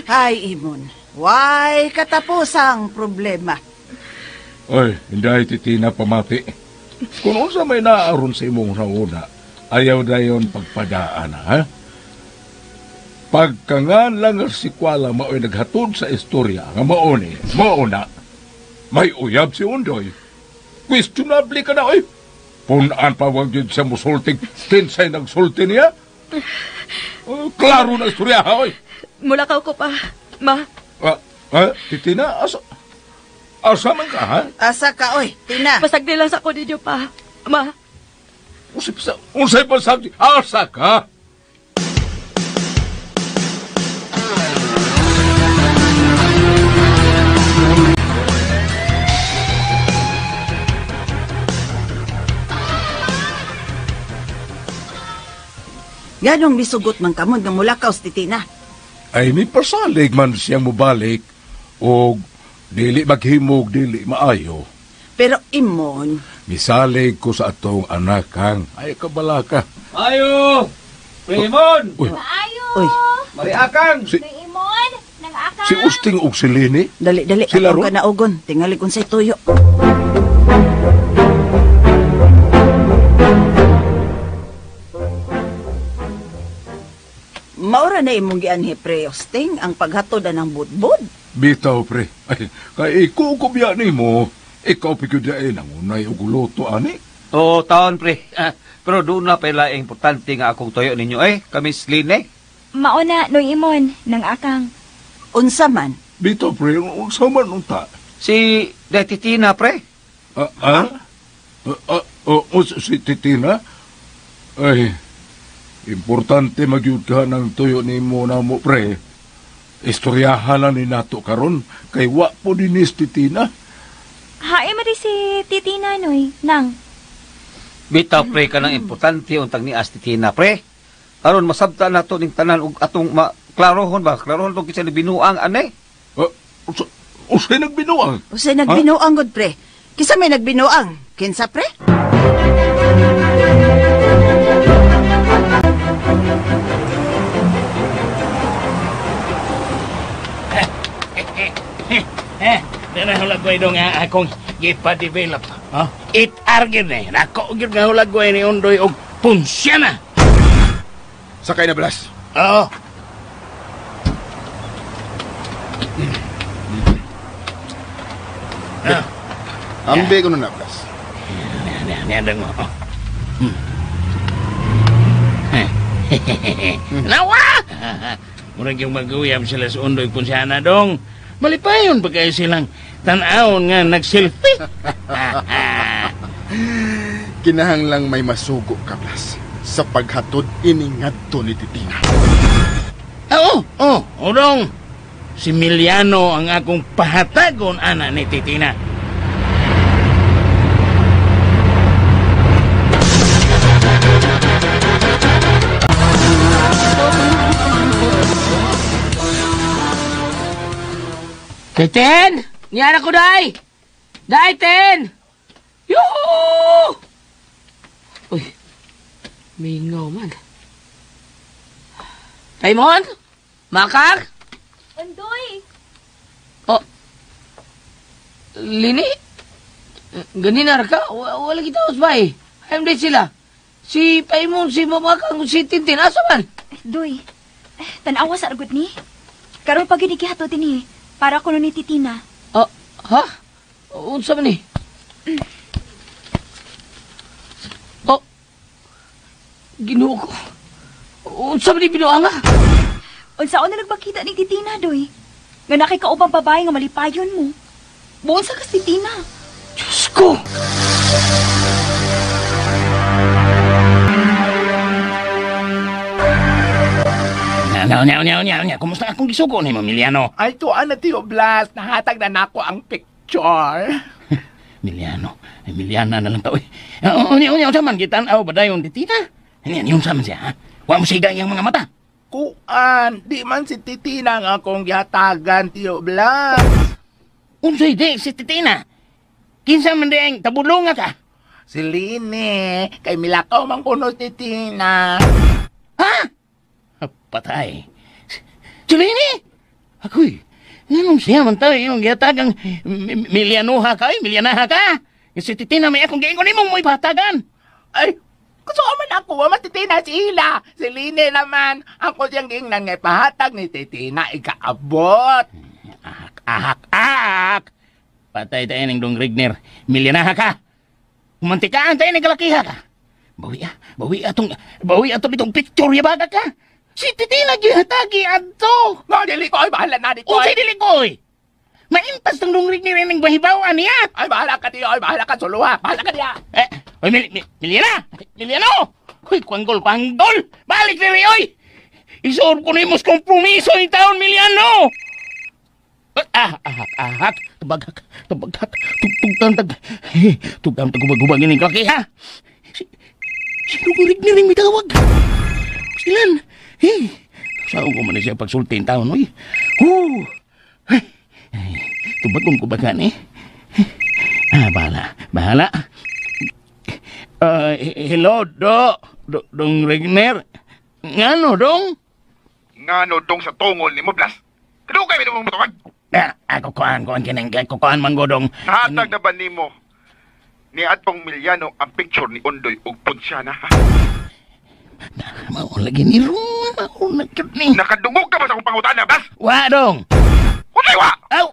Hay, Imon. Why katapusang problema? Oy, hindi ay Titina pamati. Kung unsa may naaron sa imong nauna, ayaw dayon pagpadaan, ha? Pagkangan lang ang sikwala mao'y naghatod sa istorya nga mauni, mauna, may uyab si Ondoy. Questionable ka na, oy. Punaan pa wag yun siya musultig, kinsay nagsulti niya. Oh, klaro na istorya, ha, oy. Mulakaw ko pa, ma. Titina, asa man ka, ha? Asa ka, oy, Tina. Pasagdi lang sa ko ninyo pa, ma. Unsay pasagdi, asa ka? Ganong misugot man kamon nga mulakaw si Titina. Ay, may pasalig man siyang mubalik o dili maghimog, dili maayo. Pero Imon, misalig ko sa atong anak kang. Ay, kabala ka. Ayo! Imon! Uy. Maayo! Uy. Mariakang! Si, Imon! Nang-akang! Si Usting og si Lini? Dali, dali. Sila ron? Ka naugon. Tingali kung sa'y tuyo. Maura na imong gianhi, pre, Osting, ang paghatod ng budbud. Bitaw, pre. Ay, kay ikukubya ni mo, ikaw pikyod ay nangunay og luto, ani. Oo, taon, pre. Pero doon na pala importante nga akong tuyo ninyo, eh. Kami sline, eh. Mauna, Noy Imon, nang akang. Unsa man? Bitaw, pre, unsa man unta? Si Titina, pre. Si Titina? Ay, importante magyud ka ng tuyo ni mo na mo, pre. Istoryahan na ni nato karon kay wa po dinis Titina. Hae mari si Titina, Noy. Nang. Bitaw, pre, ka ng importante untang ni as Titina, pre. Aron masabta na to ning tanan og atong klarohon ba? Klarohon tong kinsa binuang ane. Usay nagbinuang. Usay nagbinuang gud, pre. Kinsa may nagbinuang? Kinsa, pre? Dana hulagway dong akong gipa-develop. Huh? It argin eh. Nako, gyud nga hulagway ni Ondoy og punsya na. Sakay na, Blas. Oo. Ambe ko na, Blas. Niandang mo. Nawa! Murag yung mag-uyab sila sa Ondoy punsyana dong. Malipayon pa kayo silang tan-awon nga nag-selfie. Kinahanglang may masugo ka, Blas, sa paghatod iningadto ni Titina. Oo, oh, oh, dong. Si Miliano ang akong pahatagon, ana ni Titina. Ten! Niyara ko, Day! Day, Ten! Yuhu! Uy, mingaw man. Raymond? Makak? Undoy! Oh, Lini? Ganina ka? Wala kita usbay. Ayun din sila. Si Paimon, si Mamakang, si Tintin, asa man? Doy, tanawa sa argot ni. Karon pag ginigihato din eh. Para kuno ni Titina. Oh, ha? Unsa man ni? Oh, Ginoo ko. Unsa man ni binuang ah? Unsaon na nagpakita ni Titina, doy? Nga nakikaubang babae nga malipayon mo. Buon sa kas Titina. Diyos ko! Nya, nya, nya, nya, nya. Kumusta akong gisugo ni Emiliano? Ay, tuan na, Tio Blas. Nahatag na nako ang picture. Emiliano. Emiliana na lang tao. Unya, unya, unsa man gitan-aw ba dayon Titina? Unya, unsa man siya, ha? Wa mo siga iyang mga mata. Kuan, di man si Titina ang akong gihatagan, Tio Blas. Unsay di si Titina? Kinsa man di ang tabulunga ka? Si Lini, kay milakaw man kuno si Titina. Ha? Patay. Si Lini? Ako'y, anong siya man tayo yung gihatagang milyanoha ka, ay, milyanaha ka? Si Titina may akong giingon nimong mo'y patagan. Ay, gusto man ako, wa man Titina si Ila. Si Lini naman, ako siyang giingnan ngay pahatag ni Titina, ikaabot. Ahak, ahak, ahak! Patay tayo ng Dong Rigner. Milyanaha ka! Kumantikaan tayo ng kalakiha ka! Bawi ah, bawi atong, bawi atong itong picture yabaga ka! Si Titina gihatagi adto! No, dili ko, ay, bahala na di ko. Unsay dili ko, oy! Maintas ng Dong Rigner ng bahibawan niya! Ay, bahala ka diya, ay, bahala ka, suluha, bahala ka diya! Eh, oy, Milyana! Milyano! Uy, kwanggol, kwanggol! Balik diri, oy! Isuod ko nimo sa kompromiso ni taon, Milyano! Ah, ahak, ahak, tabagak, tabagak, tugtugtang tag, tugtang tag gubag-gubag ini kalaki, ha? Si Dong Rigner yung mitawag. Silan, hey, saan ko man siya pagsulti yung taon, oy? Hoo! Ay, tubagon ko ba ka, eh? Ah, bahala, bahala. Hello, Dong Regner. Ngano, Dong? Ngano, Dong, sa tungol ni mo, Blas? Kadugay, may mong matawag. Ah, ako kuan, kuan, kinang, kuan, man go, Dong. Nahatag na ba nimo ni atong Milyano ang picture ni Ondoy ug Ponsiana, ha? Mao lagi ni Ron, mao na gyud ni. Nakadungog ka ba sa akong pangutana, Blas? Wa, Dong. Unsay wa? Aw,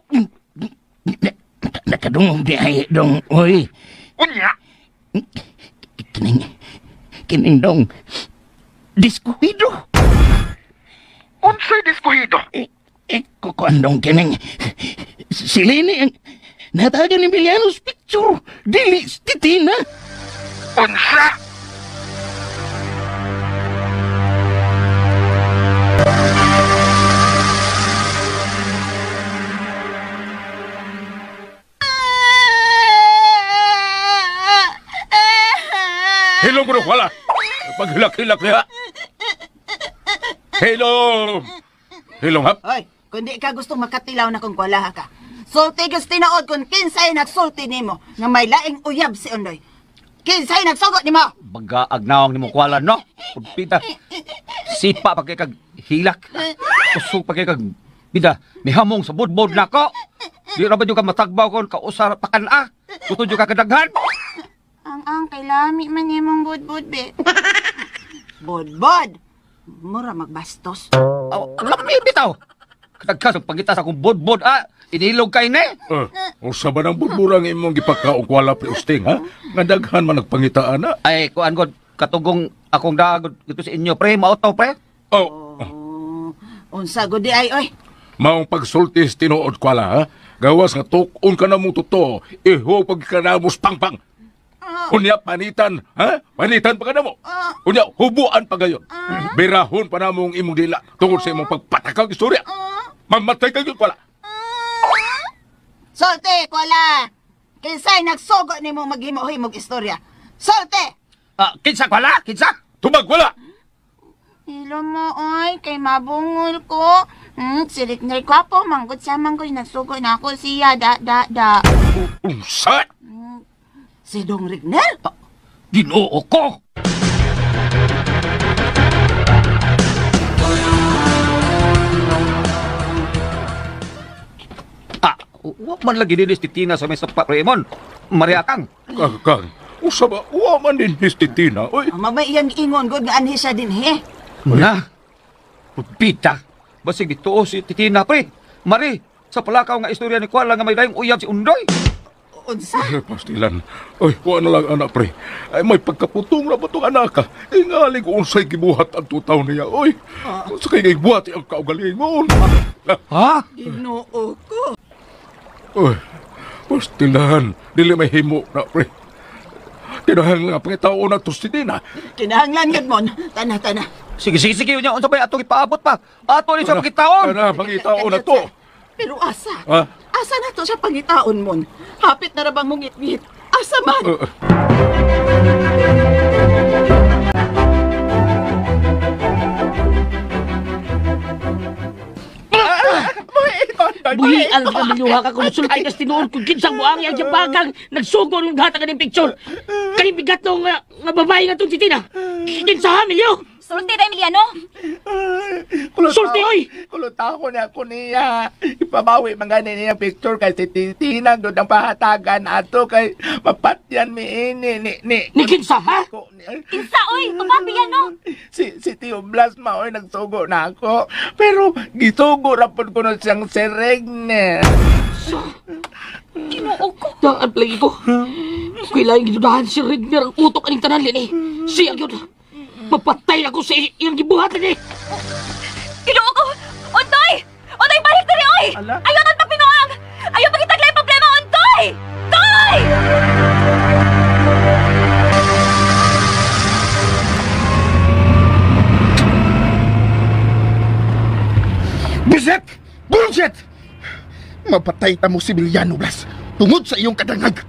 nakadungog di ay, Dong, oy. Unya? Kining, kining, Dong, diskuhido. Unsay diskuhido? Kukuan, Dong, kining, si Lini ang natagan ni Emiliano's picture, dili si Titina. Unsa? Hilom ko wala. Paghilak-hilak niya. Hilom! Hilom, hap? Hoy, kung di ka gustong makatilaw na kung kwalaha ka. Sulti gus tinuod kung kinsay nagsulti nimo nga may laing uyab si Ondoy. Kinsay nagsugot nimo? Baga agnawang nimo kwala, no? Pugpita. Sipa pa kay kag hilak. Kusog pa kay kag bida. Mihamong sa budbod nako. Di ra ba jud ka matagbaw kon kausar pakan-a? Gusto jud ka kadaghan? Ang kay lami man nimong budbud be. Budbud. Mura magbastos. Aw, lami bitaw. Kadaghan sa pangita sa akong budbud, ah. Inilog kay ni. Usa ba nang budburang imong gipakaugwala pre Usting, ha? Nga daghan man nagpangitaan na. Ay, kuan god katugong akong daagod dito sa inyo, pre. Mao pre. Oh. Unsa gud di ay oy. Maong pagsultis tinuod kwala, ha? Gawas nga tuk-on ka na mong totoo, iho pagkanamos pangpang. Unya panitan, ha? Panitan pa ka na mo. Unya hubuan pa gayon. Birahon pa na mong imong dila tungod sa imong pagpatakang istorya. Mamatay ka gyud kwala. Sulti kwala. Kinsay nagsugo nimo maghimo-himog istorya? Sulti. Kinsa kwala? Kinsa? Tubag kwala. Hilo mo oy, kay mabungol ko. Sirik na kwapo, manggod sa manggod nagsugo na ako siya da da da. Unsa? Si Dong Rigner? Ginoo ko! Wa man lagi dinis Titina sa may sapa, Raymond. Maria Kang. Kang, usa ba? Wa man din his Titina, oy. Mamay iyang ingon, god nga anhi siya din, he. Na, pita. Basig dito si Titina, pre. Mari, sa palakaw nga istorya ni Kuala nga may dayong uyab si Undoy. Unsa? Ay, pastilan. Ay, wa na lang anak, pre. Ay, may pagkaputong na ba itong anak ka? Ingali ko unsay gibuhat ang tutaw niya. Oy, sa kay gibuhat ang kaugalingon. Ha? Ginoo ko. Oy, pastilan. Dili may himo na, pre. Kinahanglan nga pangitaon na to si Dina. Kinahanglan gud mon. Tana, tana. Sige, sige, sige. Unya, unsa ba atong ipaabot pa? Ato ni siya pangitaon. Tana, pangitaon na to. Pero asa? Ha? Asa na to siya pangitaon mon? Hapit na ra bang mungit-ngit? Asa man? Buhi ang pamilyuha ka konsulti kas tinuod kung kinsang buang ang bagang nagsugo ng gata kaning picture. Kaning bigat no nga, nga babae nga tong titina. Kinsa ha, Emilio? Sulti ra, Emiliano. Sulti, oy! Kulot ako na ako niya. Ipabawi man gani niya picture kay si Titina doon ang pahatagan ato kay mapatyan mi ini ni ni. Ni kinsa ha? Kinsa, oy! Tumabi yan, no? Si Tio Blas maoy nagsugo na ako. Pero gisugo ra pud ko na siyang si Regner. Ginoo ko. Daan lagi ko. Kailangan gidudahan si Regner ang utok aning tanan lini. Siya gyud. Mapatay ako sa iyang gibuhat lini. Ginoo ko! Ontoy! Ontoy, balik diri, oy! Ayaw nang pagpinuang! Ayaw pagitaglay problema, Ontoy! Toy! Bullshit! Bullshit! Mapatay ta mo si Emiliano, Blas, tungod sa iyong kadangag.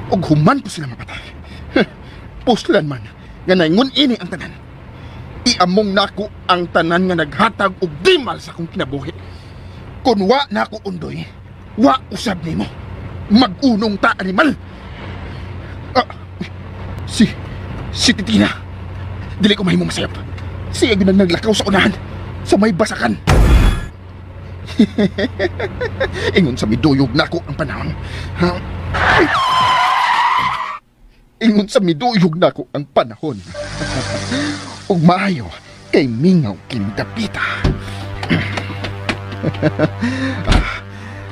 Og human ko sila mapatay. Puslan man, nga naingon ini ang tanan. Iamong nako ang tanan nga naghatag og dimal sa akong kinabuhi. Kun wa nako undoy, wa usab nimo. Mag-unong ta animal. Ah, si Titina. Dili ko mahimong masayop. Siya gyud ang naglakaw sa unahan, sa may basakan. Ingon sa miduyog nako ang panahon. Ha? Ingon sa miduyog nako ang panahon. Ug maayo kay mingaw kindapita.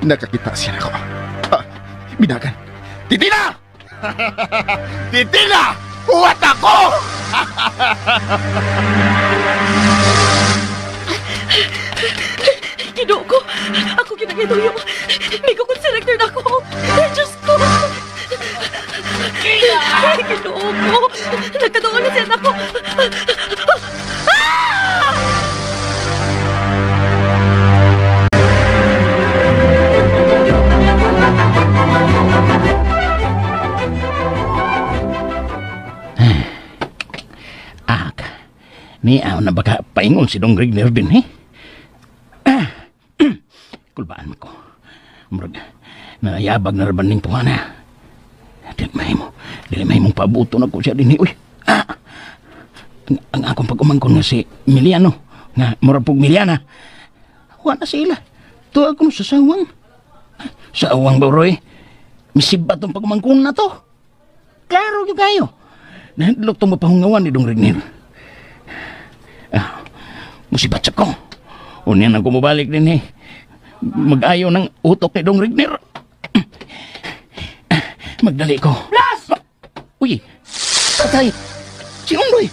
Nakakita siya nako. Bidagan. Titina! Titina! Huwat ako! Ginoo ko! Ako ginagituyo! May kukot si Rector na ako! Diyos ko! Ginoo ko! Nagkadoon na siya nako! Ah! Ak, niaw na baka paingon si Dong Regner din, eh? Kulbaan mo ko. Murag, nayabag na raban ning puhana. Dili mahimong pabuto na ko siya din, eh. Uy, ang akong pag-umangkon nga si Emiliano, nga murag pug Miliana. Wa na sila. Tuwa ko sa sawang. Sa awang ba, Roy? Misibat tong pag-umangkon na to. Klaro yun kayo. Nahidlok tong mapahungawan ni Dong Regner. Musibat sa ko. Unya nang kumubalik din eh. Mag-ayo ng utok ni Dong Regner. Magdali ko. Blas! Uy! Patay! Si Undoy!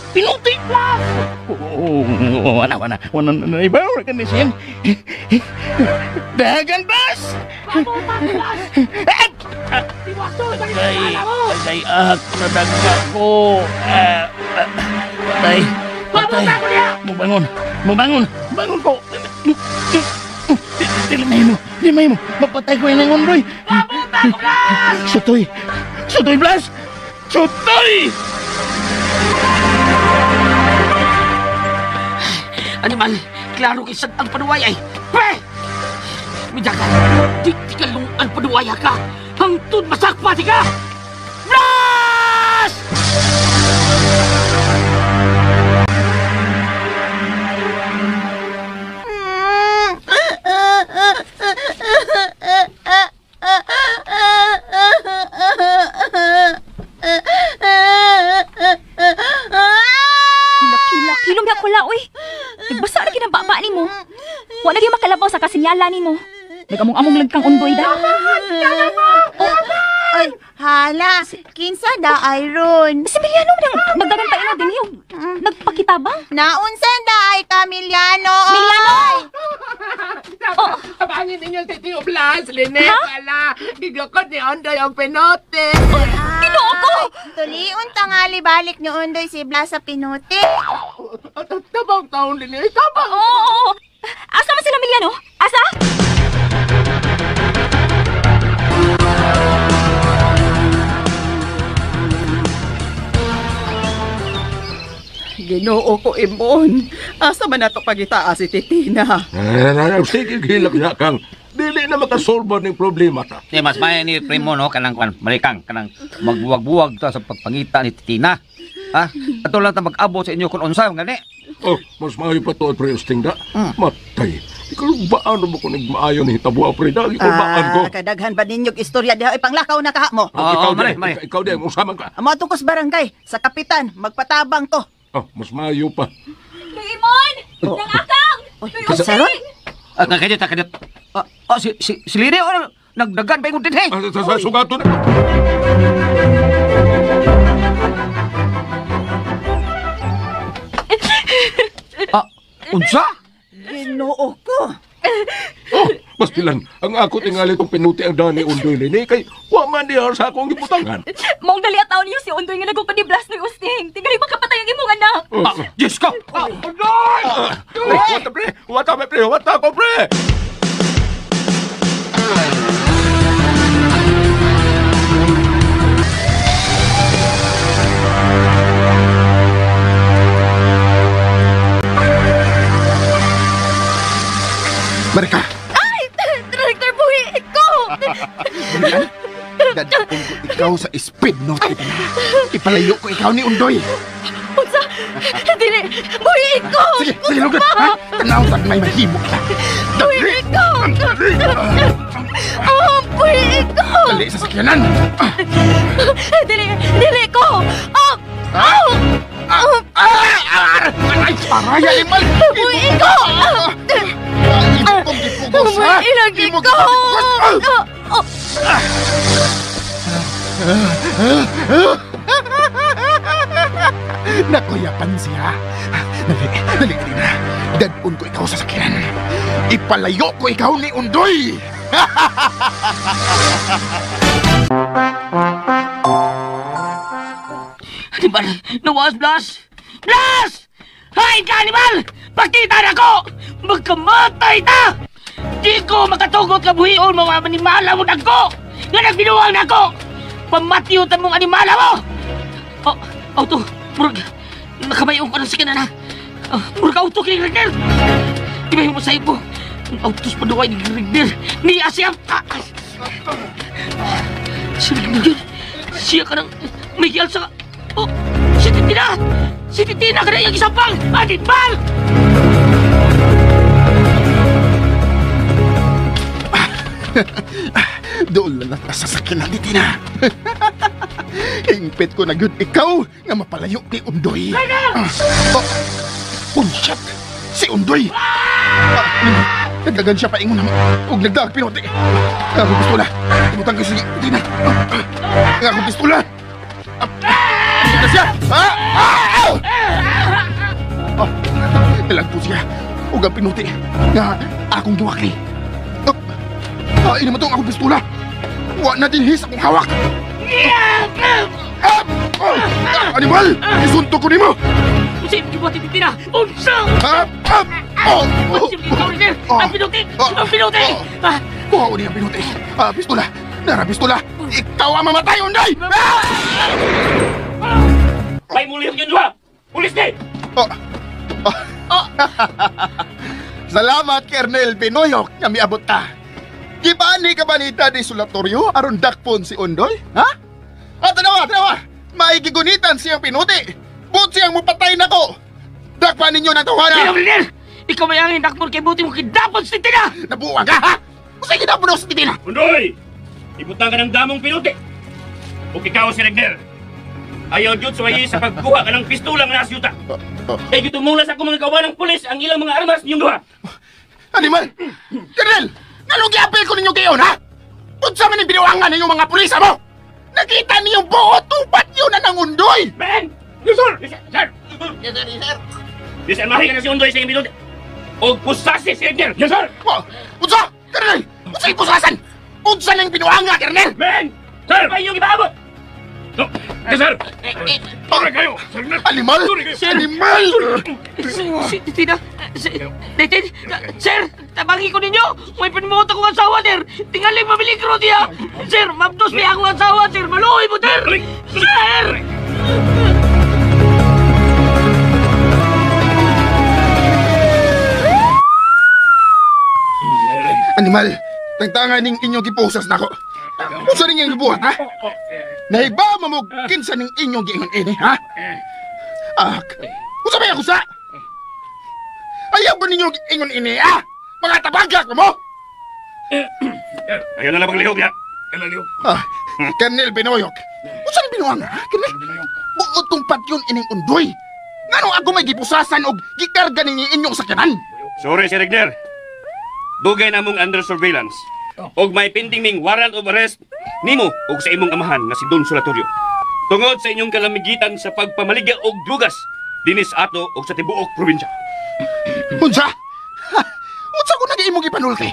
Pinuti! Blas! Oh, wala, wala. Wala na iba. Wala ka na siyang. Dagan, Blas! Pabutan, Blas! Patay! Patay! Nadagga ko! Patay! Patay! Mubangon! Mubangon! Bangon ko! Dili mahimo! Dili mahimo! Mapatay ko yung Undoy! Pabutan ko, Blas! Sutoy! Sutoy, Blas! Sutoy! Animal, klaro kay sad ang panuway ay. Pre! Midaka, di tikalong ang panuwaya ka. Hangtod masakpa di ka! Blas! Laki-laki, lumya ko la, uy. Nagbasa na kinababa ni mo. Wa na gyud makalabaw sa kasinyala ni mo. Nagamong-among lang kang Undoy da. Ay, hala. Kinsa da ay ron? Si Miliano nang nagdagan pa ina din yung nagpakita ba? Naunsa da ay ka, Miliano? Miliano! Oh. Tabangin ninyo si Tio Blas, Lynette, wala. Gigakot ni Ondoy ang penote. Ginoo ko! Tulion tangali balik ni Undoy si Blas sa pinuti. Tabang taon, Lynette, tabang. Oo! Asa man sila, Miliano? Asa? Ginoo ko, Imon. Asa man nato pagitaa si Titina? Sige, gilak na kang. Dili na makasolba ng problema ta. Di, mas may ni primo, no? Kanang, kan, malikang, kanang magbuwag-buwag ta sa pagpangita ni Titina. Ha? Ato lang ta mag-abot sa inyo kung unsa, gani. Oh, mas maayo pa to, pre, Usting da. Matay. Ikaw ba ano mo kung nagmaayo ni hitabo, pre, da? Ikaw baan ko? Kadaghan ba ninyog istorya diha ipanglakaw na kaha mo? Oh, ikaw di, ikaw di, usaman ka. Amo ato kos barangay, sa kapitan, magpatabang to. Oh, mas maayo pa. Luimon! Nangakang! Saron? Kanyot, kanyot. Si Lene, nagdagan pa yung din, eh. Sugato na. Unsa? Ginoo ko. Oh, pastilan, ang ako tingali itong pinuti ang dani Undoy Lene kay wa man diha sa akong gibutangan. Maong dali at taon niyo si Undoy nga nagukod ni Blas ni Usting. Tingali makapatay ang imong anak. Diyos ko! Undoy! Wata pre! Wata pre! Wata ko pre! Marika! Ay! Director Buhi! Ikaw! Dadakon ko ikaw sa speed no. Ipalayo ko ikaw ni Undoy. Unsa? Dili! Buhi ikaw! Sige, sige, lugod! Ha? Tanaw sa may mahimo kita. Buhi ikaw! Oh, buhi ikaw! Dali sa sakyanan! Dili! Dili ko! Oh! Oh! Ay! Aray, animal! Buhi ikaw! Imong gipugos, ha? Ilang ikaw! Nakuyapan siya. Dali, dali, Tina. Dadun ko ikaw sa sakyan. Ipalayo ko ikaw ni Undoy! Animal! Nawas, Blas! Blas! Hay ka, animal! Pakita na ko! Magkamatay ta! Di ko makatugot kabuhion mga animala mo nagko! Nga nagbinuang na ko! Pamatiyutan mong animala mo! Oh, auto! Murag! Nakamayong ka na sa kanana! Murag auto kay Rigner! Di ba yung masayip mo? Ang autos pa duway ni Rigner! Niya siya! Si Rigner yun! Siya ka ng may sa... Oh! Si Titina! Si Titina ka na iyang isang pang! Animal! Doon lang nasasakyan na ni Tina. Hingpit ko na yun ikaw nga mapalayo ni Undoy. Oh, punsyat! Si Undoy! Nagdagan siya paingon na og nagdaag pinuti. Ang akong pistola. Ibutang ko sige, Tina. Ang akong pistola. Ito siya! Nalagpo siya. Og ang pinuti nga akong duwakli. Ini mo itong akong pistola. Wa na din his akong hawak. Animal! Isuntok ko nimo! Unsa imong gibuhat ni Titina? Unsa? Ang pinuti! Ang pinuti! Kuha ko niya ang pinuti. Pistola! Nara, pistola! Ikaw ang mamatay, Unday! May mulihok yun duha! Pulis ni! Salamat, Kernel Binoyok, nga miabot ta. Gibani ka ba nita di sulatorio aron dakpon si Undoy? Ha? Ah, tanawa, tanawa! Maigigunitan siyang pinuti! But siyang mupatay nako! Dakpan ninyo ng tawana! Pinong Ikaw may angin dakpon kay buti mo kidapon si Titina! Nabuwag ka, ha? Kasi kidapon ako si Titina! Undoy! Ibutang ka ng damong pinuti! O ikaw si Regner! Ayaw jud suwayi sa pagkuha ka ng pistola nga nasa yuta! Kay gitumula sa akong mga kawan ng pulis ang ilang mga armas niyong duha! Animal! Kernel! Nganong giapil ko ninyo gayon, ha? Unsa man ang binuangan ninyong mga pulisa mo? Nakita niyong buot tupat yun na ng Undoy! Men! Yes, sir! Yes, sir! Yes, sir! Yes, sir! Yes, sir! Mahi ka na si Undoy sa iyong binod. Og pusasi si Regner! Yes, sir! Unsa? Colonel! Unsa ipusasan? Unsa nang binuanga, Colonel? Men! Sir! May iyong ipaabot! No! Yes, sir! Sorry kayo! Animal! Animal! Titina! Titin! Sir! Tabangin ko ninyo! May panimuot akong asawa, sir! Tingaling mamiligro niya! Sir! Mabdos may akong asawa, sir! Maluoy mo, sir! Sir! Animal! Tangtangan ning inyong gipusas nako. Unsa ning inyong gibuhat, ha? Nahiba mo kinsa ning inyong giingon ini, ha? Ah, unsa may ako sa? Ayaw ba ninyo ingon ini, ha? Mga tabagak mo? Ayaw na lang maglihok niya. Ah, Colonel Binoyok. Unsa ning binuang, ha? Colonel? Buot tong patyon ining Undoy. Nganong ako may gipusasan og gikarga ninyo inyong sakyanan? Sorry, Sir Regner. Dugay na mong under surveillance. Og may pending ming warrant of arrest nimo og sa imong amahan nga si Don Solatorio. Tungod sa inyong kalamigitan sa pagpamaligya og drugas dinis ato og sa tibuok probinsya. Unsa? Unsa ko nag-imong gipanulti?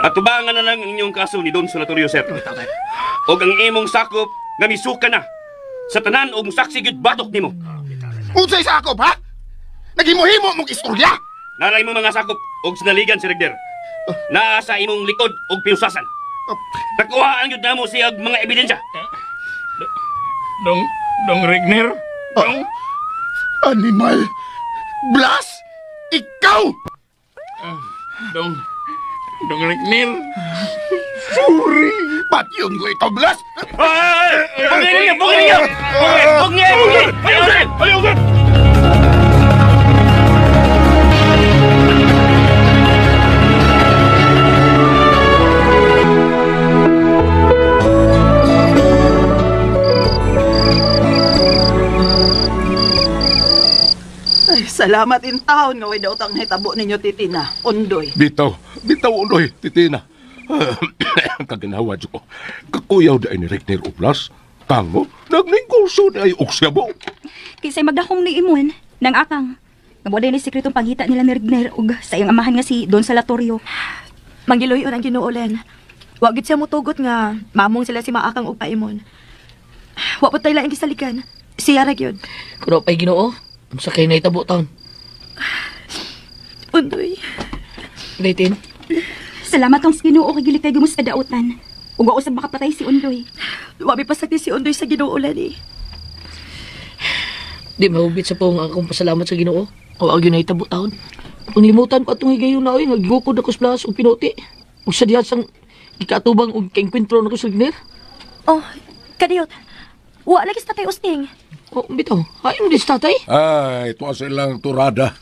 Atubangan na lang ang inyong kaso ni Don Solatorio, sir. Og ang imong sakop nga misuka na sa tanan og saksi gyud batok nimo. Unsay sakop, ha? Naghimo-himo mong istorya? Naray mo mga sakop og sinaligan si Regner. Naa sa imong likod og pinusasan. Nakuhaan gyud namo siya og mga ebidensya. Dong Regner? Dong? Animal! Blas! Ikaw! Dong Regner? Sorry! Ba't yun ko ikaw, Blas? Bugin ninyo! Bugin ninyo! Bugin! Bugin! Ayaw, sir! Ayaw, sir! Ay, salamat in town nga way daotang nahitabo ninyo, Titina. Undoy. Bitaw, bitaw, Undoy, Titina. Kaginawa ko. Kakuyaw da ni Regner Oblas. Tango, nagnegosyo na ay oksiyabo. Kinsay magdahong ni Imon, nang akang. Nabuday ni sekretong pangita nila ni Regner og sa iyang amahan nga si Don Salatorio. Manggiluyon ang Ginoo, Len. Wa gid siya motugot nga mamong sila si Maakang og paimon. Wa po tayo laing gisalikan. Siya ra gyud. Kuno pa'y Ginoo. Unsa kay nahitabo taon? Undoy. Daytin. Salamat ang Ginoo kay gilikay gumus sa dautan. Ug wa usab makapatay si Undoy. Wa mi pasakti si Undoy sa Ginoo, Lani. Di mahubit sa pong akong pasalamat sa Ginoo. O ang nahitabo taon. Ang limutan ko atong higayon na oy nga gigukod ako sa Blas og pinuti. Ug sa diha sang gikaatubang og kaengkwentro nako sa Regner. Oh, kadiyot. Wa lagi sa tatay Usting. Oh, bitaw. Ay, mo dis tatay. Ay, tuwa sa ilang turada.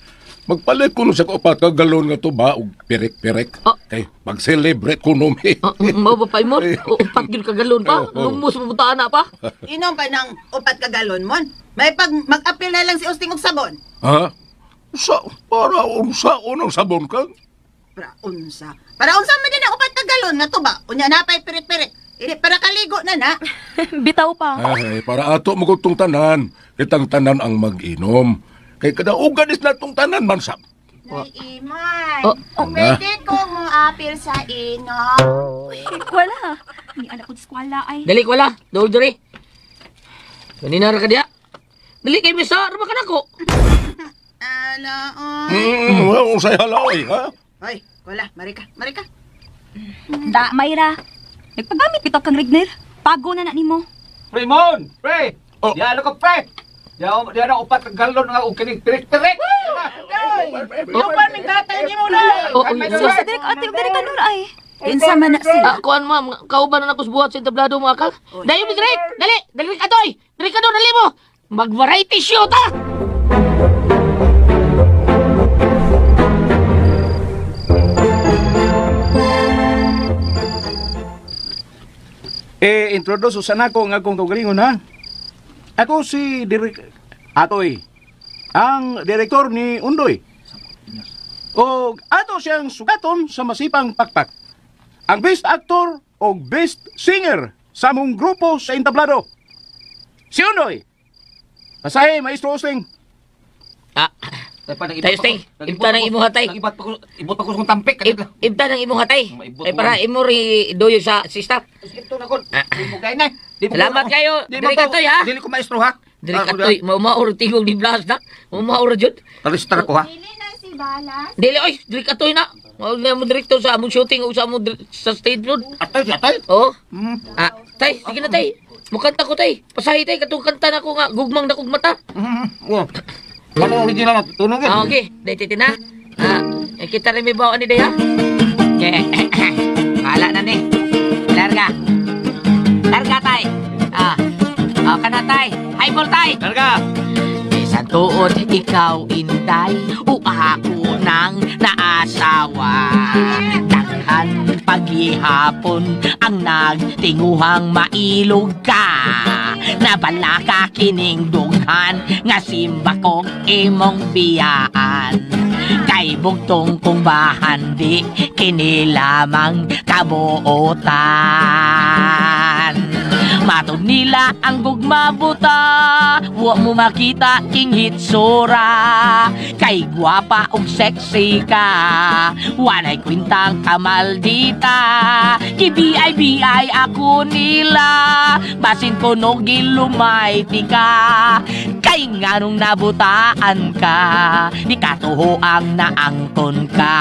Magpalit ko sa upat ka galon nga tuba og pirik-pirik. Kay mag-celebrate ko numi. Mao ba pa imon? Upat gyud ka galon pa. Lumos papuntaan na pa. Inom pa ng upat ka galon mon. May pag mag-apil na lang si Usting og sabon. Ha? Sa para unsa unang sabon ka? Para unsa. Para unsa man din ang upat ka galon nga tuba. Unya na pa'y pirik-pirik. Ili para kaligo na na. Bitaw pa. Ay, para ato magutong tanan. Kitang tanan ang mag-inom. Kay kadaugan is na tong tanan man sab. Nay Iman, Oh. pwede ko mo apil sa inom. Uy, wala. Ni anak ko eskwela ay. Dali wala. Dol diri. Ganina ra ka diya. Dali kay misa, ra ba ka nako? Ala, oy. Unsay halaoy, ha? Hoy, wala, Marika, Marika. Da, Mayra. Nagpagamit bitaw kang Regner. Pago na na nimo. Raymond! Pre! Oh. Diyan ka, pre! Diyan na upat ka galon nga og kinig pirik-pirik! Lupan min tatay ni mo na. Sus, diri ka ate, diri ka nur ay. Kinsa man na sila? Kuan ma'am, kauban na nako sa buhat sa entablado mga kal. Dayon mi direk! Dali! Dali ka toy! Dali ka do, dali mo! Mag-variety show ta! Eh, introduce usan ako ang akong kaugalingon, ha? Ako si Direk Atoy, ang direktor ni Undoy. O ato Ato siyang sugaton sa masipang pakpak. Ang best actor o best singer sa among grupo sa entablado. Si Undoy. Pasahe, Maestro Osling. Ah. Tayo, Sting. Ibta ng imong hatay. Ibot pa ko sa tampik. Ibta ng imong hatay. Ay para imo ri doyo sa si staff. Salamat kayo. Dili ka toy ha. Dili ko maestro ha. Dili ka toy. Maumaor tingog ni Blas na. Maumaor jud. Talistar ko ha. Si Balas. Dili oy, dili ka toy na. Mao na mo direkto sa among shooting o sa among sa stage road. Atay, atay. Oh. Ah, tay, sige na tay. Mukanta ko tay. Pasahi tay katong kanta na ko nga gugmang dakog mata. Ano original na tunog Ah, okay. Dahil titina. Ah, kita rin may bawaan ni Day, ha? Okay. Hala na ni. Larga. Larga, tay. Ah. Ah, kana, tay. Highball, tay. Larga. Sa tuod, ikaw, inday, o ako nang naasawa. Daghan paghihapon ang nagtinguhang mailog ka. Nabala ka kining dughan nga simba kong imong biyaan. Kay bugtong kong bahandi kini lamang kabuotan. Matod nila ang gugma buta, wa mo makita king hitsura. Kay gwapa ug sexy ka, walay kwintang kamaldita. Gi-BI-BI ako nila, basin ko no gilumay ti ka. Kay nganong nabutaan ka, di katuho ang naangkon ka.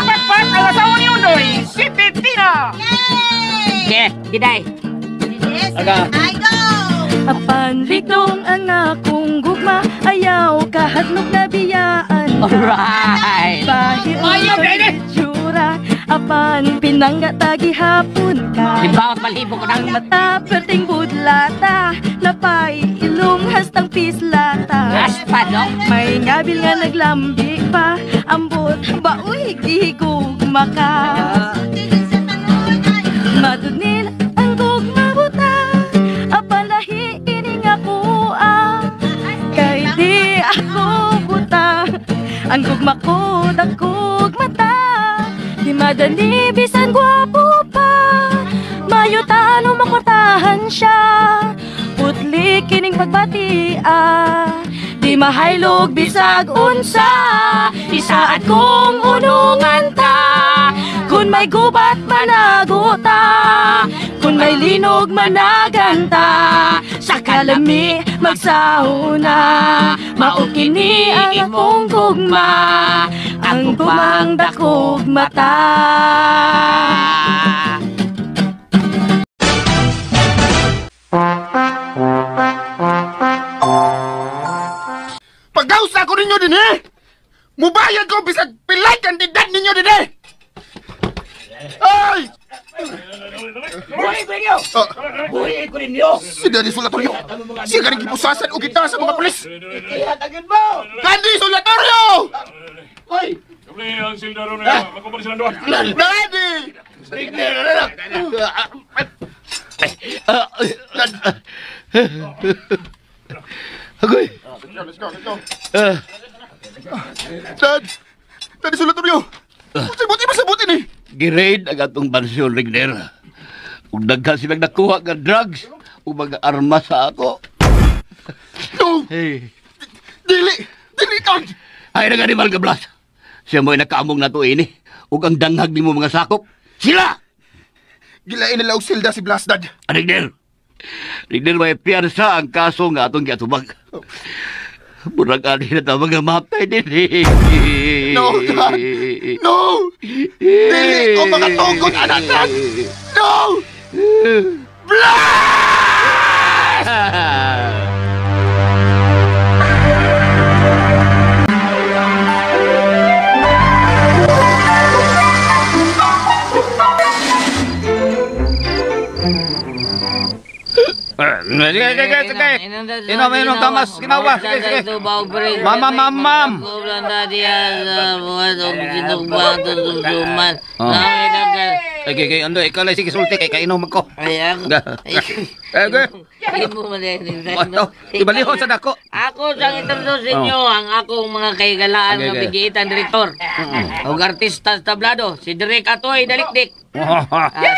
Pakpak ang asawa ni Undoy, si Titina. Okay, giday. I go! Apan ligdong ang akong gugma, ayaw kahadlok na biyaan ka. Alright. Bahit Ayaw, ang itsura, apan pinangga tagihapon ka. Limbawat malibo ko Ang mata perting budlata, napay ilong hastang pislata. Aspa, no? May ngabil nga naglambi pa, ambot baoy gihigugma ka. Matod nila ang gugma buta, apan lahi ining ako ah. Kay di ako buta, ang gugma ko dakog mata. Di madali bisan gwapo pa, mayutan o makwartahan siya. Putli kining pagbati ah, di mahaylog bisag unsa. Isaad kong unungan ta, kun may gubat managuta, kun may linog managanta. Sa kalami magsauna, mao kini ang akong gugma, ang gugmang dakog mata. Pagkausa ko ninyo din eh! Mubayad ko bisag pilay kandidad ninyo din eh! Ay! Buhi ko ninyo! Buhi ko ninyo! Si Daddy Solatorio! Siya ganing gipusasan o kita sa mga pulis! Ihatagin mo! Daddy Solatorio! Hoy! Ang sildaro na yun. Magkumpara silang doon. Daddy! Agoy! Let's go, let's go. Dad! Daddy Solatorio! Buti ba sabutin eh? Giraid ang atong bansyon, Rigner. Ug daghan silang nakuha nga drugs ug mga armas sa ako. No! Hey. Dili! Dili ka! Ay na gani Malga Blas. Siya mo'y nakaamong nato ini. Ug ang danghag nimo mga sakop. Sila! Gilain nila og silda si Blas, Dad. Rigner! Rigner, may piyansa ang kaso nga atong giatubag. Murag ani na ta mga matay din. No, Dad! No! Dili ko makatungkot, anak, Dad! No! Blas! Sige, sige, sige. Inom, inom, Thomas. Ginawa. Sige, sige. Mama, ma'am, ma'am. Oh. Okay, okay, Andoy, ikaw lang sige sulti kay kainom ko. Ay, ako. Okay. Imo man din. Ano? Ibalihon sa dako. Ako sang introduce inyo ang akong mga kahigalaan Okay, nga okay. bigitan direktor. Og artista sa tablado, si Direk Atoy Dalikdik.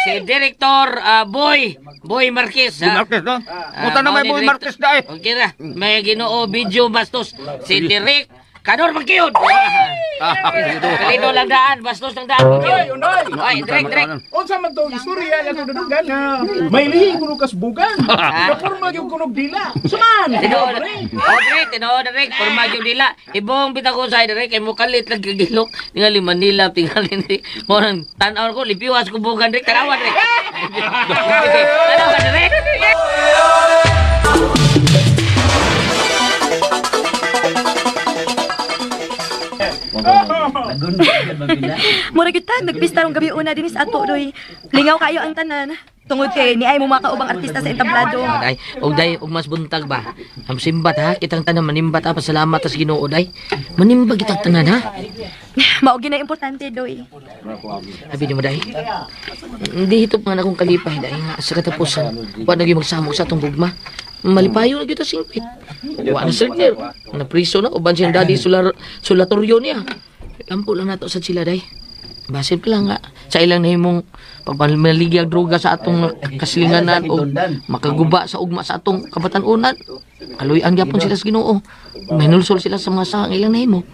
Si Direktor Boy, Boy Marquez. Boy Marquez, no? Punta na may mao ni Boy Direktor- Marquez na eh. Okay ra. May Ginoo Video Bastos. Si Direk Kanor Magkiyod. Kalino lang daan, bastos lang daan. Undoy, undoy. Ay, direk, direk. Unsa man tong istorya nga tududunggan nga may lihi kuno kasbugan. Kaporma gyud kuno dila. Suman. Tinuod. Oh, direk, tinuod direk, porma gyud dila. Ibong bitaw ko sa direk kay mukalit lang kagilok. Tingali Manila, tingali ni. Mo nang tan-aw ko lipiwas ko bugan direk, tanawa direk. Tanawa direk. Mura gyud ta nagpista rong gabi una dinis ato doy. Lingaw kayo ang tanan. Tungod kay ni ay mo makaubang artista sa entablado. Day, og day, og mas buntag ba? Ang simbat ha, kitang tanan manimbat ha, pasalamat tas Ginoo day. Manimba kitang tanan ha. Mao gyud na importante doy. Abi ni mo day. Hindi hito nga na akong kalipay day nga sa katapusan. Wa na gyud magsamok sa atong gugma. Malipayo na gyud ta singpit. Wa na sir Na priso na uban siyang daddy sular sulatoryo niya. Lampo lang nato sa sila day. Basin pa lang nga sa ilang nahimong pagpamaligya droga sa atong kaslinganan o makaguba sa ugma sa atong kabatan-unan. Kaluy-an gyapon sila sa Ginoo. Mahinulsol sila sa mga sahang ilang nahimo.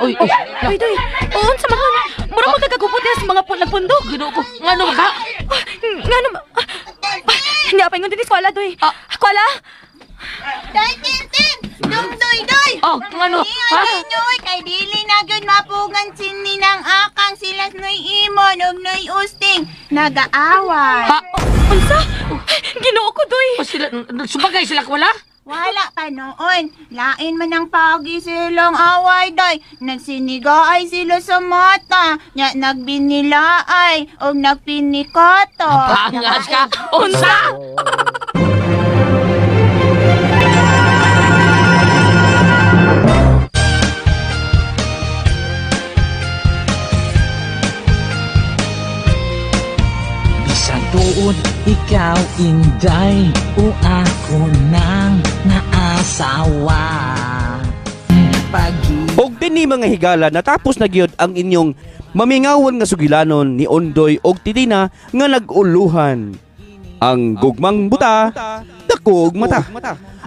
Oy, oy. Doy, doy. Unsa man ka? Mura man kagagupot niya sa mga nagpundok. Ginoo ko. Ngano ba ka? Ngano ba? Niya pa ingon dinis kwala doy. Kwala. Doy, Tintin! Dong, doy, doy! Oh, ngano? Ha? Noy, kay dili na gyud mapugan sini ng akang sila noy imon ug noy usting. Nagaaway. Ha? Unsa? Ginoo ko doy. Sila, subagay sila kwala? Wala pa noon. Lain man ang pagi silang away day. Nagsinigaay sila sa mata. Nya nagbinilaay og nagpinikato. Pangas ka. Unsa? Bisan tuod ikaw inday o ako nang naasawa. Og dinhi mga higala natapos na gyud ang inyong mamingawan nga sugilanon ni Ondoy og Titina nga nag-uluhan. Ang gugmang buta, dako og mata.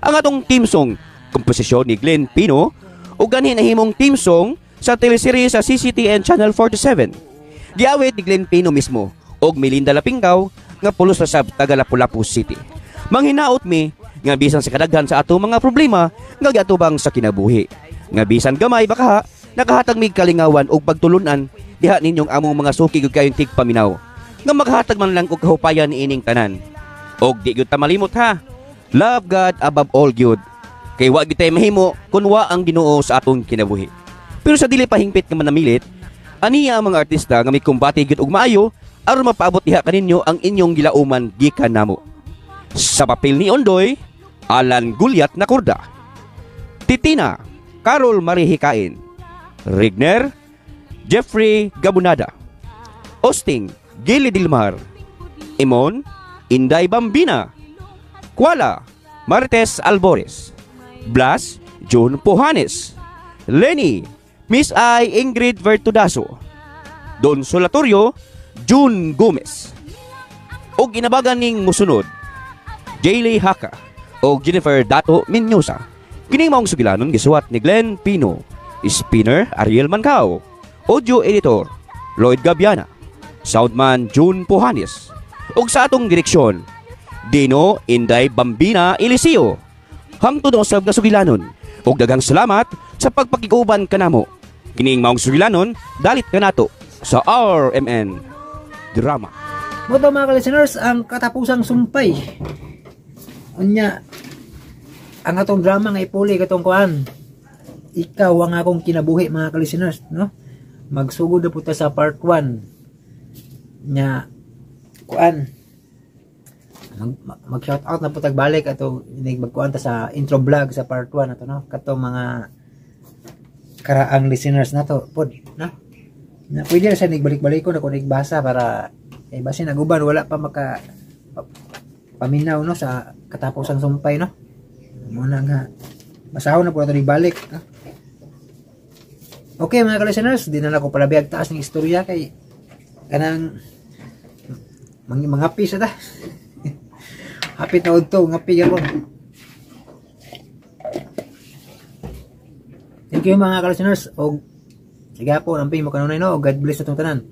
Ang atong team song, komposisyon ni Glenn Pino ug ganhi nahimong team song sa teleserye sa CCTN Channel 47. Giawit ni Glenn Pino mismo og Melinda Lapinggaw nga pulos sa sab taga Lapu-Lapu City. Manghinaot mi nga bisan sa kadaghan sa ato mga problema nga giatubang sa kinabuhi. Nga bisan gamay baka nakahatag mig kalingawan og pagtulunan diha ninyong among mga suki gud kayong tigpaminaw. Nga maghatag man lang og kahupayan niining tanan. Og di gyud ta malimot ha. Love God above all gyud. Kay wa gyud tay mahimo kun wa ang Ginoo sa atong kinabuhi. Pero sa dili pa hingpit nga manamilit, aniya ang mga artista nga mikumbati gyud og maayo aron mapaabot diha kaninyo ang inyong gilauman gikan namo. Sa papel ni Ondoy, Alan Gulyat Nakurda. Titina, Carol Marihikain. Rigner, Jeffrey Gabunada. Osting, Gili Dilmar. Imon, Inday Bambina. Kuala, Marites Albores. Blas, June Puhanes. Lenny, Miss I Ingrid Vertudaso. Don Solatorio, June Gomez. Og inabagan ning musunod, Jaylee Haka og Jennifer Dato Mendoza. Kining maong sugilanon gisuwat ni Glenn Pino, Spinner Ariel Mancao, Audio Editor Lloyd Gabiana, Soundman June Puhanes, ug sa atong direksyon Dino Inday Bambina Eliseo. Hangtod usab nga sugilanon ug daghang salamat sa pagpakiguban kanamo. Kining maong sugilanon dalit kanato sa RMN Drama. Mo to mga listeners, ang katapusang sumpay. Unya, ang atong drama nga ipuli katong kuan. Ikaw ang akong kinabuhi mga ka-listeners, no? Magsugod na po ta sa part 1. Nya kuan. Mag shout out na po tag balik ato inig magkuan ta sa intro vlog sa part 1 ato, no? Katong mga karaang listeners nato pod, no? Na pwede ra sa nagbalik-balik ko na kung nagbasa para eh basin ang uban wala pa maka paminaw, no, sa katapusang sumpay, no. Muna nga basahon na po nato balik, no? Okay mga ka-listeners, di na lang ako palabi taas ng istorya kay kanang mangapi sa ta. Hapit na udto, ngapi gyapon. Thank you mga ka-listeners og sige po, amping mo kanunay, no. God bless atong tanan.